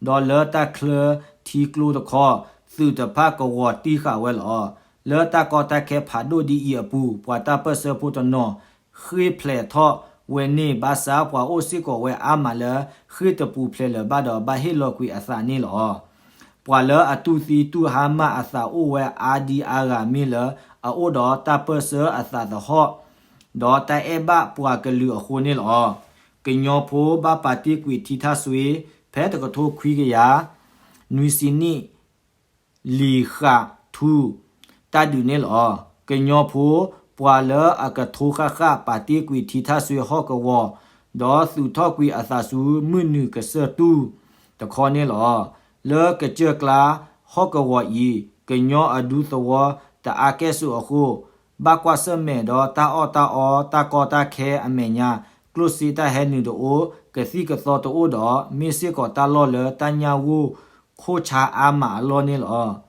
ဒီးလၢတၢ်ချၢထံကျိတခီ, သုးတဖၣ်ကဝီၤတံၢ်ဃာ်ဝဲလီၤ. လၢတၢ်ကီတၢ်ခဲဖးဒိၣ်ဒ်အံၤအပူၤ, ပှၤတၢ်ပၢၢ်ဆၢဖိတနီၤ ဃ့ၢ်ဖျဲးထီၣ်ဝဲန့ၣ် ဘၣ်ဆၣ်ပှၤအိၣ်စ့ၢ်ကီးဝဲအါမးလၢ ဃ့ၢ်တပူၤဖျဲးလၢၤဘၣ်ဒီး ဘၣ်ဟ့ၣ်လီၤကွံာ်အသးန့ၣ်လီၤ. ပှၤလၢအတူၢ်သံတူၢ်ဟါမၢ်အသးအိၣ်ဝဲအါဒံအါဂၤမ့ၢ်လၢ အအိၣ်ဒီးတၢ်ပၢၢ်ဆၢအသးသဟီၣ်, ဒီးတၢ်အဲၣ်ဘၣ်ပှၤကလုာ်အဃိန့ၣ်လီၤ. ကညီဖိဘၣ်ပာ်တ့ၢ်ကွံာ်ထံထၣ်စွ့ ဖဲတကထိခွံကယၤ နွံဆံနံၣ် လံာ်ဃာ်ထူ တၢ်ဒုးန့ၣ်လီၤ. ကညီဖိ ပှၤလၢအကထိဃၣ်ဃၣ်ပာ်တ့ၢ်ကွံာ်ထံထၣ်စွ့ဟီၣ်ကဝီၤ, ဒီးသုးထီၣ်ကွံာ်အသးဆူမုၢ်နုာ်ကစၢၢ်တူၢ်တခီန့ၣ်လီၤ. လၢကစၢၢ်ကျါဟီၣ်ကဝီၤအံၤ, ကညီအဒူသဝီတအါကဲၣ်ဆိးအဃိ, ဘၣ်ကွၢ်ဆၢၣ်မဲာ်ဒီးတၢ်အီၣ်တၢ်အီတၢ်ကီတၢ်ခဲအမဲာ်ညါ, ကျိၣ်စ့တၢ်ဟဲနုာ်တအိၣ်, ကသံၣ်ကသီတအိၣ်ဒီး မ့ၢ်စ့ၢ်ကီးတၢ်လီၢ်လၢတၢ်ညၣ်ဂိၢ်ခိၣ်ဆါအါမးအလီၢ်န့ၣ်လီၤ.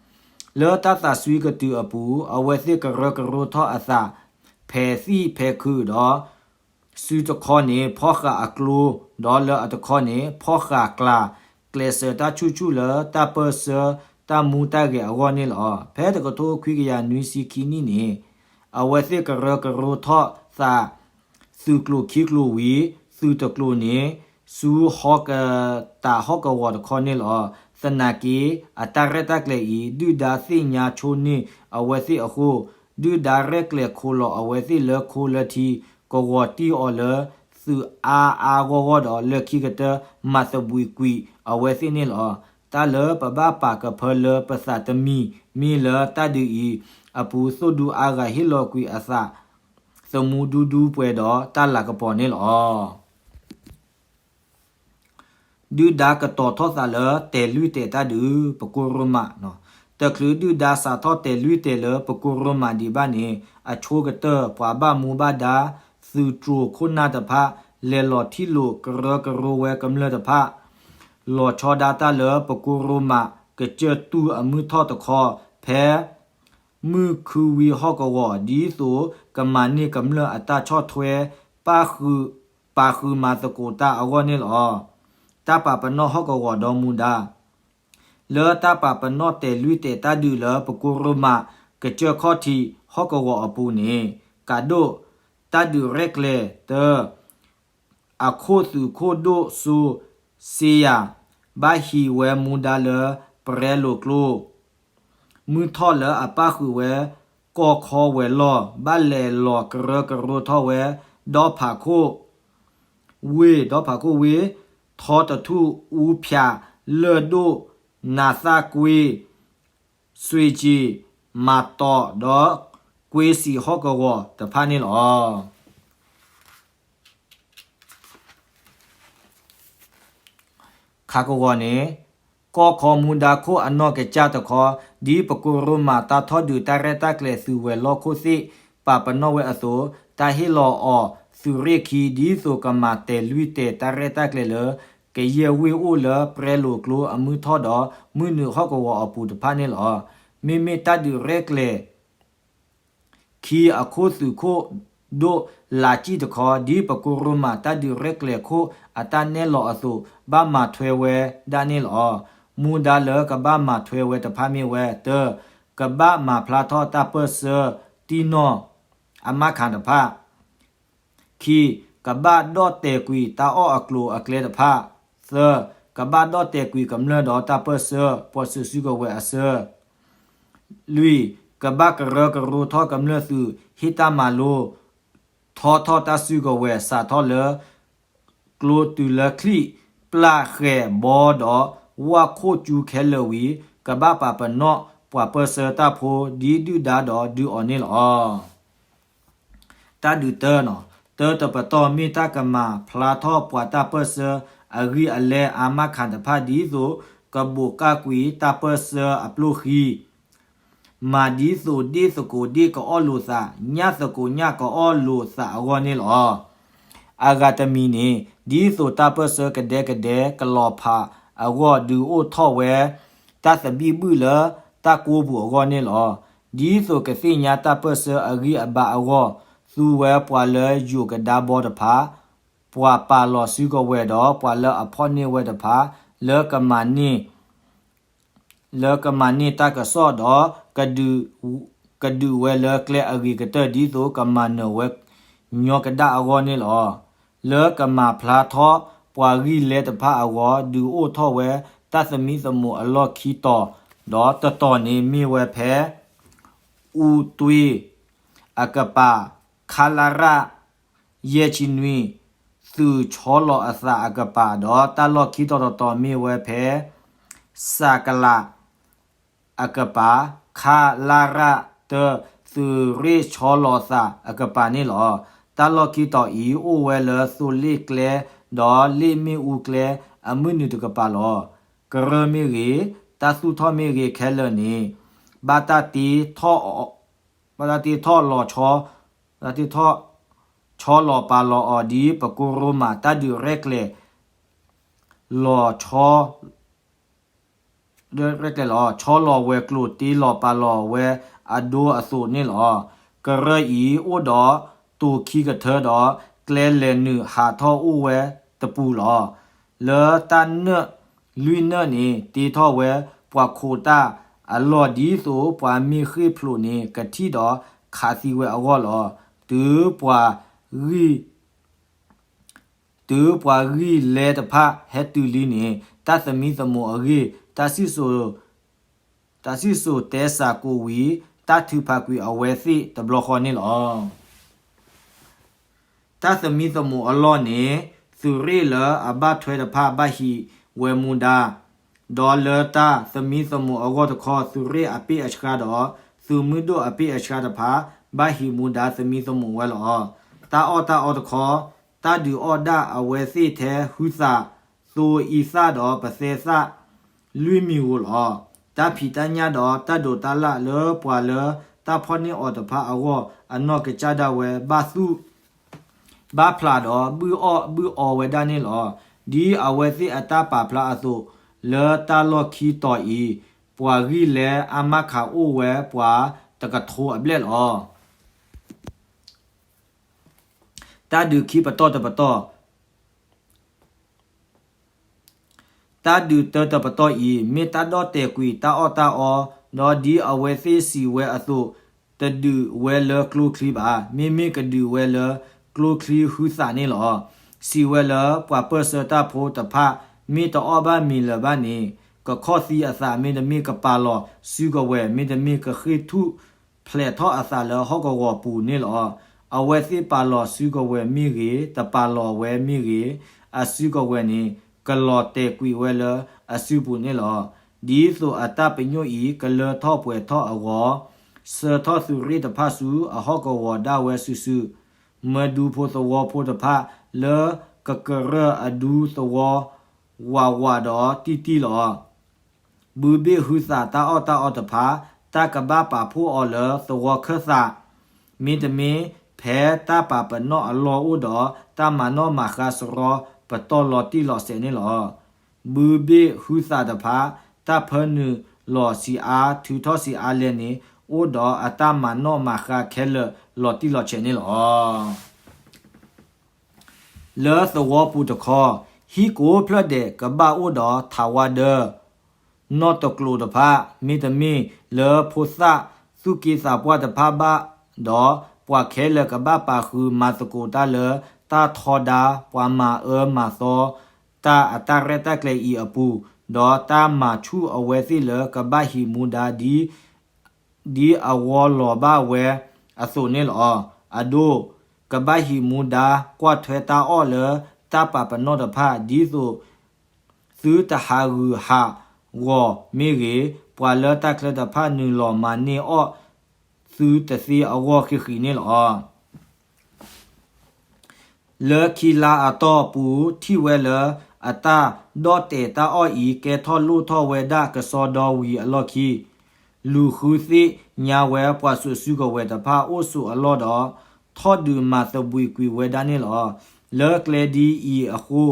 လၢတၢ်သးစွံကတုၤအပူၤ, အဝဲသ့ၣ်ကရၢကရိထီၣ်အသး ဖဲးသံၣ်ဖဲးခုးဒီး စုတခီန့ၣ် ဖီၣ်ဃာ်အကျိ, ဒီးလၢအတခီန့ၣ် ဖီၣ်ဃာ်ကျး, ကျဲးစၢးတၢ်ဆူၣ်ဆူၣ်လၢတၢ်ပၢၢ်ဆၢတၢ်မူတၢ်ဂဲၤအဂီၢ်န့ၣ်လီၤ. ဖဲတကထိခွံကယၤနွံဆံခံနံၣ်န့ၣ်, အဝဲသ့ၣ်ကရၢကရိထီၣ်သး သုးကျိၤခံကျိၤဝံၤ, သုးတကျိၤန့ၣ် ဆူဟီၣ်ကတးဟီၣ်ကဝီၤတခီန့ၣ်လီၤ. သနာ်က့ အတၢ်ရဲၣ်တၢ်ကျဲၤအံၤ ဒုၣ်ဒါသ့ၣ်ညါဆိန့ၢ်အဝဲသ့ၣ်အဃိ, ဒုၣ်ဒါရဲၣ်ကျဲၤခိးလီၤအဝဲသ့ၣ်လၢခိလၢထံ, ကဝီၤတံၢ်အီၤလၢသုးအါအါဂီၢ်ဂီၢ်ဒီးလၢခံကတၢၢ် မၤသဘှံးကွံာ်အဝဲသ့ၣ်န့ၣ်လီၤ. တၢ်လၢပဘၣ်ပာ်ကဖၢလၢပသးတမံၤ မ့ၢ်လၢတၢ်ဒုးအံၤအပူၤ သိၣ်ဒူအါဂၤဟ့ၣ်လီၤကွံာ်အသး သမူဒူဒူပှဲၤဒီးတၢ်လၤကပီၤန့ၣ်လီၤ. ဒုၣ်ဒါကတီၤထီၣ်သးလၢတဲာ်လွံၢ်တဲာ်တၢ်ဒုး ပကိးရိမး, တချုးဒုၣ်ဒါစးထီၣ်တဲာ်လွံၢ်တဲာ်လၢပကိးရိမးဒံးဘၣ်န့ၣ် အဆိကတၢၢ် ပှၤဘၣ်မူဘၣ်ဒါ သုးတြိၤခိၣ်နၢ်တဖၣ် လဲၤလီၤထံၣ်လိာ်ကရၢကရိဝဲကမျၢၢ်တဖၣ် လီၤဆီဒၣ်တၢ်လၢပကိးရိမး ကစၢၢ်တူၢ်အမုၢ်ထီၣ်တခီ ဖဲ မုၢ်ခုဝံဟီၣ်ကဝီၤ ဒ်သိးကမၤန့ၢ်ကမျၢၢ်အတၢ်ဆီၣ်ထွဲ ပာ်ဃုာ်မၤသကိးတၢ်အဂီၢ်န့ၣ်လီၤ. တၢ်ပာ်ပနီၣ်ဟီၣ်ကဝီၤဒီမူဒါ လၢတၢ်ပာ်ပနီၣ်တဲာ်လွံၢ်တဲာ်တၢ်ဒုးလၢပကိးရိမး ကစၢၢ်ခီၣ်ထံးဟီၣ်ကဝီၤအပူၤန့ၣ် ကးဒိၣ် တၢ်ဒုးရဲၣ်ကျဲၤ တၢ အခိၣ်သုးခိၣ်ဒိၣ်စိစ့ယၤ ဘၣ်ဟံးဝဲမူဒါလၢ ပရဲလိာ်ကျိ မုၢ်ထီၣ်လၢအပၣ်ဃုာ်ဝဲ ကီၢ်ခီဝဲၤလီၢ် ဘၣ်လဲၤလီၤကရၢကရိထီၣ်ဝဲ ဒီဖးခိၣ်ဝ့ၢ် ဒီဖးခိၣ်ဝ့ၢ် ထီတထူၣ် အူဖၠး လၢၢ်ဒိၣ် နးသၣ်ကွ့ စွ့ကၠံ မၤတီး ဒီးကွ့စံးဟီၣ်ကဝီၤတဖၣ်န့ၣ်လီၤ. ခးကဝီၤန့ၣ် ကီၢ်ခီမူဒါခိၣ်အနီၢ်ကစၢ်တခီ ဒ်ပကိးရိမးတၢ်ထီၣ်ဒုးတၢ်ရဲၣ်တၢ်ကျဲၤသုးဝဲၤလီၢ်ခိၣ်သ့ၣ် ပာ်ပနီၣ်ဝဲအသိး တၢ်ဟ့ၣ်လီၤအီၤသုးရ့ၣ်ခံ ဒ်သိးကမၤတဲာ်လွံၢ်တဲာ်တၢ်ရဲၣ်တၢ်ကျဲၤလၢ ကယဲၢ်ဝ့ၢ်အိၣ်လၢပရဲလိာ်ကျိအမုၢ်ထီၣ်ဒီး မုၢ်နုာ်ဟီၣ်ကဝီၤအပူၤတဖၣ်န့ၣ်လီၤ. မ့မ့ၢ်တၢ်ဒုးရဲၣ်ကျဲၤ ခံအခိၣ်သုးခိၣ်ဒိၣ်လးကံၣ်တခီ ဒ်ပကိးရိမးတၢ်ဒုးရဲၣ်ကျဲၤခိၣ်အတၢ်နဲၣ်လီၤအသိး ဘၣ်မၤထွဲဝဲဒၣ်န့ၣ်လီၤ. မူဒါလၢကဘၣ်မၤထွဲဝဲတဖၣ်မ့ၢ်ဝဲ တၢ ကဘၣ်မၤဖျါထီၣ်တၢ်ပၢၢ်ဆၢတံၢ်နီၢ် အမါခးတဖၣ် ခံ ကဘၣ်ဒီၣ်တဲာ်ကွံာ်တၢ်အီၣ်အကျိၤအကျဲတဖၣ်, သၢ ကဘၣ်ဒီၣ်တဲာ်ကွံာ်ကမျၢၢ်ဒီးတၢ်ပၢၢ်ဆၢ ပှၤစုးစုကဝဲၤအဆၢ, လွံၢ် ကဘၣ်ကရၢကရိထီၣ်ကမျၢၢ်သုး ဟ့ၣ်တၢ်မၤလိ ထီထီၣ်တၢ်စုကဝဲၤ စးထီၣ်လၢ ကျိတုၤလၢချံၣ်, ပျၢ်ဃဲၤဘီဒီး ဝၣ်ခိၣ်ကၠူခဲလၢာ်ဝံၤ ကဘၣ်ပာ်ပနီၣ်ပှၤပၢၢ်ဆၢတၢ်ဖိ ဒ်ဒုၣ်ဒါဒီးဒုးအီၤန့ၣ်လီၤ. တၢ်ဒုးတၢနီၤ, တၢတပတီၢ်မ့ၢ်တၢ်ကမၤဖျါထီၣ်ပှၤတၢ်ပၢၢ်ဆၢအဂံၢ်အလဲအါမးခးတဖၣ် ဒ်သိးကဘိးကၢ်ကွံာ်တၢ်ပၢၢ်ဆၢအပျိၢ်ဃံ မၤဒ်သိးဒ့ၣ်သကိးဒ့ၣ်ကအီၣ်လိာ်သး, ညၣ်သကိးညၣ်ကအီၣ်လိာ်သးအဂီၢ်န့ၣ်လီၤ. အဂၤတမံၤန့ၣ် ဒ်သိးတၢ်ပၢၢ်ဆၢကဒဲကဒဲကလီၤဖးအဂီၢ် ဒုးအိၣ်ထီၣ်ဝဲ တၢ်သဘံၣ်ဘုၣ်လၢတၢ်ကိးပူၤအဂီၢ်န့ၣ်လီၤ. ဒ်သိးကသ့ၣ်ညါတၢ်ပၢၢ်ဆၢအဂံၢ်အဘါအဂီၢ် သူဝဲပှၤလၢယိၤကဒါဘီတဖၣ်, ပှၤပာ်လီၤစုကဝဲၤဒီး ပှၤလၢအဖီၣ်န့ၢ်ဝဲတဖၣ်, လၢကမၤန့ၢ် လၢကမၤန့ၢ်တၢ်ကစီၣ်ဒီး ကဒုးဝဲလၢကျဲအဂ့ၤကတၢၢ် ဒ်သိးကမၤနၢၤဝဲညီကဒၣ်အဂီၢ်န့ၣ်လီၤ. လၢကမၤဖျါထီၣ်ပှၤဂံၢ်လဲတဖၣ်အဂီၢ် ဒုးအိၣ်ထီၣ်ဝဲတၢ်သမံသမိးအလီၢ်ခံတီၤ, ဒီးတတီၤန့ၣ်မ့ၢ်ဝဲဖဲ အူတွ့ အကပၤ ခလရ ယဲၢ်ဆံနွံ သုးဆီလီၤအသးအကပၤ, ဒီးတၢ်လီၢ်ခံတီၤတတီၤမ့ၢ်ဝဲဖဲ စကလ အကပၤ ခလရ တၢ သုးရ့ၣ်ဆီလီၤသးအကပၤန့ၣ်လီၤ. တၢ်လီၢ်ခံတီၤအံၤ အိၣ်ဝဲလၢသိလ့ၣ်ကျဲ ဒီးလ့ၣ်မ့ၣ်အူကျဲ အမုၢ်နုာ်တကပၤလီၤ. ကရၢမ့ၢ်ဂ့ၤ, တၢ်သူၣ်ထီၣ်မ့ၢ်ဂ့ၤခဲလၢာ်န့ၣ် ဘၣ်တၢ်တ့ထီၣ် ဘၣ်တၢ်တ့ထီၣ်လီၤဆီ ဘၣ်တၢ်တ့ထီၣ် ဆီလီၤပာ်လီၤအီၤ ဒ်ပကိရိမး တၢ်ဒုးရဲၣ်ကျဲၤ လီၤဆီ ရဲၣ်ကျဲၤလီၤ ဆီလီၤဝဲၤကျိၤ တ့လီၤပာ်လီၤဝဲအဒိအသိးန့ၣ်လီၤ. ကရၢအံၤ အိၣ်ဒီးတိၤခံကထၢဒီး ကျဲလဲၤနုာ်ဟးထီၣ်အိၣ်ဝဲတပူၤလီၤ. လၢတၢ်နၢၣ်လွံၢ်နၢၣ်န့ၣ် တ့ထီၣ်ဝဲပှၤခိးတၢ်အလီၢ် ဒ်သိးပှၤမ့ၢ်ဃ့ၢ်ဖျိးန့ၣ် ကထံၣ်ဒီးခးသံဝဲအဂီၢ်လီၤ. တုၤပှၤဂံၢ် တုၤပှၤဂံၢ်လဲတဖၣ်ဟဲတုၤလံန့ၣ် တၢ်သမံသမိးအဂ့ၢ် တၢ်စံၣ်စိၤ တၢ်စံၣ်စိၤတဲစးကိးဝံၤ တၢ်ထုးဖးကွံာ်အဝဲသ့ၣ်တဘျီဃီန့ၣ်လီၤ. တၢ်သမံသမိးအလီၢ်န့ၣ် သုးရ့ၣ်လၢအဘၣ်ထွဲတဖၣ်ဘၣ်ဟံးဝဲမူဒါ, ဒီးလၢတၢ်သမံသမိးအဂီၢ်တခီ သုးရ့ၣ်အပ့ၢ်အဆှါဒီး သုးမုၢ်ဒိၣ်အပ့ၢ်အဆှါတဖၣ် ဘၣ်ဟံးမူဒါသမံသမိးဝဲလီၤ. တၢ်အီၣ်တၢ်အီတခီ တၢ်ဒုးအီၣ်ဒၣ်အဝဲသ့ၣ်ထဲဟုသး သိအံသၣ်ဒီးပသဲသၣ် လွံၢ်မံၤဧိၤလီၤ. တၢ်ဖံးတၢ်ညၣ်ဒီးတၢ်ဒိးတၢ်လၣ်လၢပှၤလၢတၢ်ဖီၣ်န့ၢ်အီၤတဖၣ်အဂီၢ် အနီၢ်ကစၢ်ဒၣ်ဝဲဘၣ်သူၣ် ဘၣ်ဖျးဒီးဘုၣ်အီၣ်ဘုၣ်အီဝဲဒၣ်န့ၣ်လီၤ. ဒ်အဝဲသ့ၣ်အတၢ်ပာ်ဖျါအသိး လၢတၢ်လီၢ်ခံတီၤအံၤ ပှၤဂံၢ်လဲအါမးခးအိၣ်ဝဲပှၤတကထိအဘျဲၣ်လီၤ. တၢ်ဒုးခံပတီၢ်တပတီၢ် တၢ်ဒုးတၢတပတီၢ်အံၤ မ့ၢ်တၢ်ဒီၣ်တဲာ်ကွံာ်တၢ်အီၣ်တၢ်အီ, ဒီးဒ်အဝဲသ့ၣ်စံးဝဲအသိး, တဒုးဝဲလၢကျိချံဘၣ်, မ့မ့ၢ်ကဒုးဝဲလၢကျိချံဟုသးန့ၣ်လီၤ. စံးဝဲလၢပှၤပၢၢ်ဆၢတၢ်ဖိတဖၣ် မ့ၢ်တအီၣ်ဘၣ်မ့ၤလၢၤဘၣ်န့ၣ်, ကခီၣ်သံအသး မ့တမ့ၢ်ကပာ်လီၤစုကဝဲၤ, မ့တမ့ၢ်ကဃ့ၢ်ထူၣ်ဖျဲးထီၣ်အသးလၢဟီၣ်ကဝီၤပူၤန့ၣ်လီၤ. အဝဲသ့ၣ်ပာ်လီၤစုကဝဲၤမ့ၢ်ဂ့ၤ, တပာ်လီၤဝဲမ့ၢ်ဂ့ၤ, အစုကဝဲၤန့ၣ် ကလီၤတဲာ်ကွံာ်ဝဲလၢအစုပူၤန့ၣ်လီၤ. ဒ်သိးအတၢ်ပညိၣ်အံၤ ကလၢထီၣ်ပှဲၤထီၣ်အဂီၢ်, ဆှၢထီၣ်သုးရ့ၣ်တဖၣ်ဆူအဟီၣ်ကဝီၤဒၣ်ဝဲစုာ်စုာ်, မၢဒူဖိသဝီဖိတဖၣ် လၢကကရၢၢ်အဒူသဝီ ဝးဝးဒီးတံၢ်တံၢ်လီၤ. ဘုဘ့ၣ်ဟုသးတၢ်အီၣ်တၢ်အီတဖၣ် တၢ်ကဘၣ်ပာ်ဖှိၣ်အီၤလၢသဝီခၢၣ်သး, မ့တမ့ၢ် ဖဲတၢ်ပာ်ပနီၣ်အလီၢ်အိၣ်ဒီး တၢ်မၤနီၣ်မၤဃါစရီပတီၢ်လီၤတံၢ်လီၤဆဲးန့ၣ်လီၤ. ဘုဘ့ၣ်ဟုသးတဖၣ် တၢ်ဖၢနုာ်လီၤဆံးအါ ထုးထီၣ်ဆံးအါလဲၣ်န့ၣ် အိၣ်ဒီးအတၢ်မၤနီၣ်မၤဃါခဲလၢာ်လီၤတံၢ်လီၤဆဲးန့ၣ်လီၤ. လၢသဝီပူၤတခီ, ဟံၣ်ကိးဖျၢၣ်ဒဲးကဘၣ်အိၣ်ဒီးထးဝါဒၢ နီၣ်တကျိၤတဖၣ်, မ့တမ့ၢ်လၢဖိသၣ်သူၣ်က့သးပှၢ်တဖၣ်ဘၣ်ဒီး, ပှၤခဲလၢာ်ကဘၣ်ပာ်ဃုာ်မၤသကိးတၢ်လၢတၢ်ထီဒါ ပှၤမၤအၢမၤသီတၢ်အတၢ်ရဲၣ်တၢ်ကျဲၤအံၤအပူၤ, ဒီးတၢ်မၤဆူၣ်အဝဲသ့ၣ်လၢကဘၣ်ဟံးမူဒါဒ် ဒ်အဝီလီၤဘၣ်ဝဲအသိးန့ၣ်လီၤ. အဒိ, ကဘၣ်ဟံးမူဒါကွၢ်ထွဲတၢ်အီၣ်လၢတၢ်ပာ်ပနီၣ်တဖၣ် ဒ်သိးသုတဟးဂူာ်ဟးဂီၤမ့ၢ်ဂ့ၤ, ပှၤလၢတၢ်ချၢတဖၣ်နုာ်လီၤမၤန့ၢ်အီၣ်သုတသ့အဂီၢ်ဃံးဃံးန့ၣ်လီၤ. လၢခံလါအတီၢ်ပူၤ ထံၣ်ဝဲလၢအတၢ်ဒီၣ်တဲာ်တၢ်အီၣ်အံၤ ကဲထီၣ်လိၣ်ထီၣ်ဝဲဒၣ်ကစီဒီဝံၤအလီၢ်ခံ, လူၤဃုသ့ၣ်ညါဝဲပှၤစိာ်စုကဝဲၤတဖၣ်အိၣ်ဆိးအလီၢ်ဒီး ထီၣ်ဒုးမၤသဘှံးကွံာ်ဝဲဒၣ်န့ၣ်လီၤ. လၢကျဲဒ်အံၤအဃိ,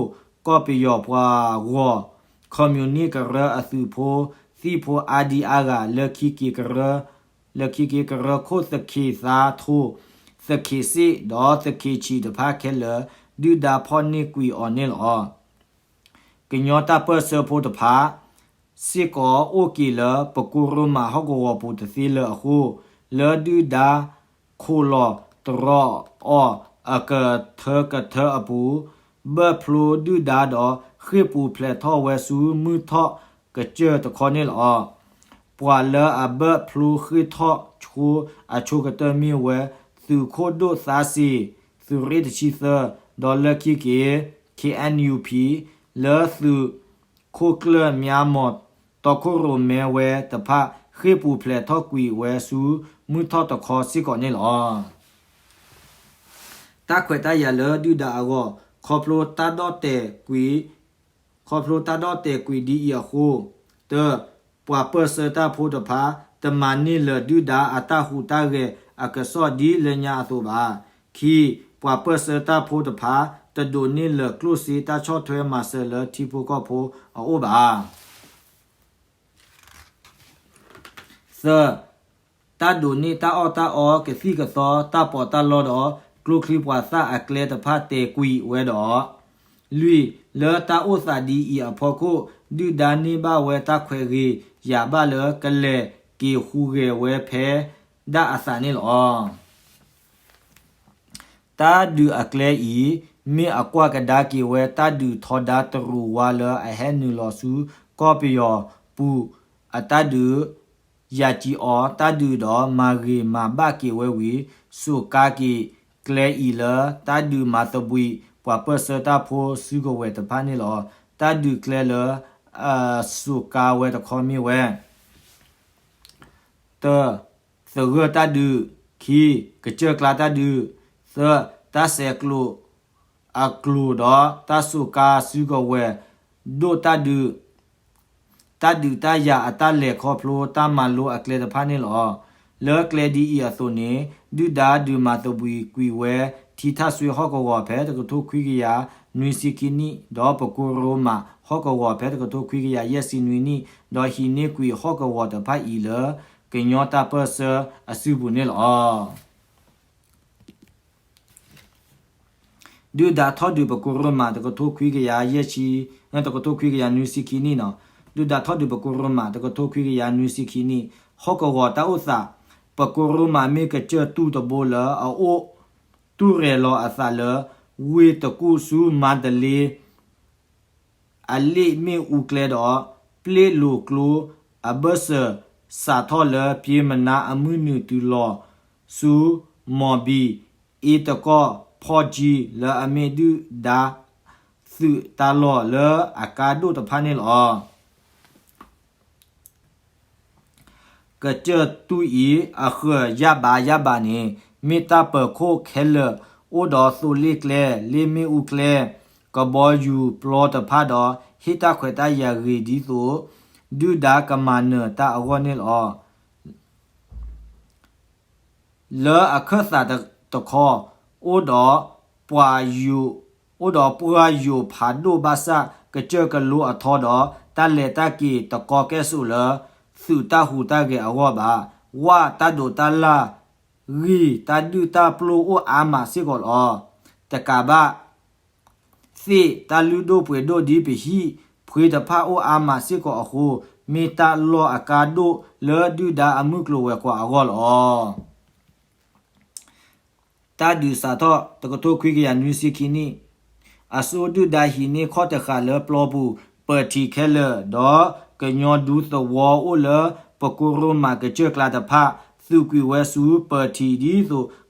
ကီၢ်ပယီၤပှၤဂီၤ ခီမူနံၣ်ကရၢအသုးဖိသံၣ်ဖိအါဒံအါဂၤ လၢခံက့ၤကရၢ လၢခံက့ၤကရၢခိၣ်သခ့သါထိ သခ့းစ့ၣ်ဒီးသခ့းဆံးတဖၣ်ခဲလၢာ် ဒုၣ်ဒါဖီၣ်န့ၢ်ကွံာ်အီၤန့ၣ်လီၤ. ကညီတၢ်ပၢၢ်ဆၢဖိတဖၣ် စ့ၢ်ကီးအိၣ်က့ၤလၢပကိရိမးဟီၣ်ကဝီၤပူၤတသ့လၢၤအဃိ, လၢဒုၣ်ဒါခိးလီၤတရီအီၤအကထၢကထၢအပူၤ, ဘၢၣ်ဖျိဒုၣ်ဒါဒီးဃ့ၢ်ပူၤဖျဲးထီၣ်ဝဲဆူမုၢ်ထီၣ်ကစၢၢ်တခီန့ၣ်လီၤ. ပှၤလၢအဘၢၣ်ဖျိဃ့ၢ်ထီၣ်ဆိအဆိကတၢၢ်မ့ၢ်ဝဲ သုးခိၣ်ဒိၣ်သါစ့ၤ သုးရ့ၣ်တဆံသၢ ဒီးလၢခံက့ၤ ခ့ၣ်အဲၣ်ယူၣ်ပံၣ် လၢသုးခိၣ်ကျၢၢ်မၠါမီၤ တီခိၣ်ရိၣ်မဲဝဲတဖၣ် ဃ့ၢ်ပူၤဖျဲးထီၣ်ကွံာ်ဝဲဆူမုၢ်ထီၣ်တခီစ့ၢ်ကီးန့ၣ်လီၤ. တၢ်ခွဲးတၢ်ယာ်လၢဒုၣ်ဒါအဂီၢ် ခီဖျိတၢ်ဒီၣ်တဲာ်ကွံာ် ခီဖျိတၢ်ဒီၣ်တဲာ်ကွံာ်ဒ်အံၤအဃိ, တၢ, ပှၤပၢၢ်ဆၢတၢ်ဖိတဖၣ် တမၤန့ၢ်လၢၤဒုၣ်ဒါအတၢ်ဟူးတၢ်ဂဲၤအကစီၣ်ဒ်လၢညါအသိးဘၣ်. ခံ, ပှၤပၢၢ်ဆၢတၢ်ဖိတဖၣ် တဒိးန့ၢ်လၢၤကျိၣ်စ့တၢ်ဆီၣ်ထွဲမၤစၢၤလၢထံဖိကီၢ်ဖိအအိၣ်ဘၣ်. သၢ, တၢ်ဒိးန့ၢ်တၢ်အီၣ်တၢ်အီကသံၣ်ကသီ တၢ်ပီးတၢ်လီဒီး ကျိချံမျိာ်သၣ်အကျဲတဖၣ်တဲာ်ကွံာ်ဝဲဒီး, လွံၢ်, လၢတၢ်အိၣ်သးဒ်အံၤအဖီခိၣ် ဒုၣ်ဒါန့ၢ်ဘၣ်ဝဲတၢ်ခွဲးဂ့ၤယာ်ဘၣ်လၢကလဲၤက့ၤဟူးဂဲၤဝဲဖဲဒၣ်အသးန့ၣ်လီၤ. တၢ်ဒုးအကျဲအံၤ မ့ၢ်အကွၢ်ကဒါက့ၤဝဲတၢ်ဒုးထီဒါတရူးဝါလၢအဟဲနုာ်လီၤဆူကီၢ်ပယီၤပူၤ အတၢ်ဒုး ယၤကံအီၤတၢ်ဒုးဒီးမၤဂ့ၤမၤဘၣ်က့ၤဝဲဝံၤ စူးကါက့ၤကျဲအံၤလၢတၢ်ဒုးမၤသဘှံး ပှၤပၢၢ်ဆၢတၢ်ဖိစုကဝဲၤတဖၣ်န့ၣ်လီၤ. တၢ်ဒုးကျဲလၢ အစူးကါဝဲတခီမ့ၢ်ဝဲ တၢ, သဂၢၢ်တၢ်ဒုး, ခံ, ကစၢၢ်ကျါတၢ်ဒုး, သၢ, တၢ်ဆဲးကျိးအကျိၤဒီးတၢ်စူးကါစုကဝဲၤဒိၣ်တၢ်ဒုး, တၢ်ဒုးတၢ်ယၤအတၢ်လဲၤခီဖျိတၢ်မၤလိအကျဲတဖၣ်န့ၣ်လီၤ. လၢကျဲဒ်အံၤအသိးန့ၣ် ဒုၣ်ဒါဒုးမၤသဘှံးကွံာ်ဝဲ ထံထၣ်စွ့ဟီၣ်ကဝီၤဖဲတကထိခွံကယၤနွံဆံခံနံၣ် ဒီးပကိရိမးဟီၣ်ကဝီၤဖဲတကထိခွံကယၤယဲၢ်ဆံနွံနံၣ် ဒီးဟံးန့ၢ်ကွံာ်ဟီၣ်ကဝီၤတဖၣ်အံၤလၢ ကညီတၢ်ပၢၢ်ဆၢအစုပူၤန့ၣ်လီၤ. ဒုၣ်ဒါထီၣ်ဒုးပကိရိမးတကထိခွံကယၤယဲၢ်ဆံ, တကထိခွံကယၤနွံဆံခံနံၣ်နီၤ, ဒုၣ်ဒါထီၣ်ဒုးပကိရိမး တကထိခွံကယၤနွံဆံခံနံၣ်, ဟီၣ်ကဝီၤတၢ်အိၣ်သး, ပကိရိမးမ့ၢ်ကစၢၢ်တူၢ်တဘိလၢအအိၣ်တူၢ်ရဲၣ်လီၤအသးလၢ ဝ့ၢ်တကူၣ်ဆူမါတလ့ အလ့ၣ်မ့ၣ်အူကျဲဒီး ပျ့ၣ်လိာ်ကျိအဘၢၣ်စၢၤ စးထီၣ်လၢပျ့ၤမနါအမုၢ်နုာ်တုၤလီၤဆူ မီၢ်ဘံၣ်အ့တကီၢ်ဖီၣ်ကၠံ လၢအမ့ၢ်ဒုၣ်ဒါသုးတၢ်လီၢ်လၢအကါဒိၣ်တဖၣ်န့ၣ်လီၤ. ကစၢၢ်တူၢ်အံၤ အဃၢၤယၣ်ဘးယၣ်ဘးန့ၣ် မ့ၢ်တၢ်ပၢၤခိၣ်ခဲလၢာ် အိၣ်ဒီးသိလ့ၣ်ကျဲ, လ့ၣ်မ့ၣ်အူကျဲ, ကဘီယူၤပျီတဖၣ်ဒီး ဟ့ၣ်တၢ်ခွဲးတၢ်ယာ်ဂ့ၤဒ်သိး ဒုၣ်ဒါကမၤနၢၤတၢ်အဂီၢ်န့ၣ်လီၤ. လၢအခၢၣ်သးတခီ အိၣ်ဒီးပှၤယိာ်, အိၣ်ဒီးပှၤယိာ်ဖးဒိၣ်ဘၣ်ဆၣ် ကစၢၢ်ကလိအထီဒီး တၢ်လဲၤတၢ်က့ၤတကီကဲၣ်ဆိးလၢ သုးတၢ်ဟူးတၢ်ဂဲၤအဂီၢ်ဘၣ်. ဝၣ်တၢ်ဒိးတၢ်လၢ် ဂံၢ်တၢ်ဒုၣ်တၢ်ပျိၢ်အိၣ်အါမးစ့ၢ်ကီးလီၤ. တကးဘၣ် သ့ၣ်တၢ်လုၢ်ဒိၣ်ပှ့ၤဒိၣ်ဒ်ပဟံၣ်ဖှ့တဖၣ်အိၣ်အါမးစ့ၢ်ကီးအဃိ မ့ၢ်တၢ်လီၢ်အကါဒိၣ်လၢဒုၣ်ဒါအမုၢ်ကျိၤဝဲၤကွာ်အဂီၢ်လီၤ. တၢ်ဒုးစးထီၣ် တကထိခွံကယၤနွံဆံခံနံၣ် အစိဒုၣ်ဒါဟံးန့ၢ်ခီၣ်တဃာ်လၢပျီပူၤ ပၢၤထံးခဲလၢာ် ဒီးကညီဒူသဝီအိၣ်လၢပကိရိမးကစၢၢ်ကျါတဖၣ် သုးကွံာ်ဝဲဆူပၢၤထံး ဒ်သိး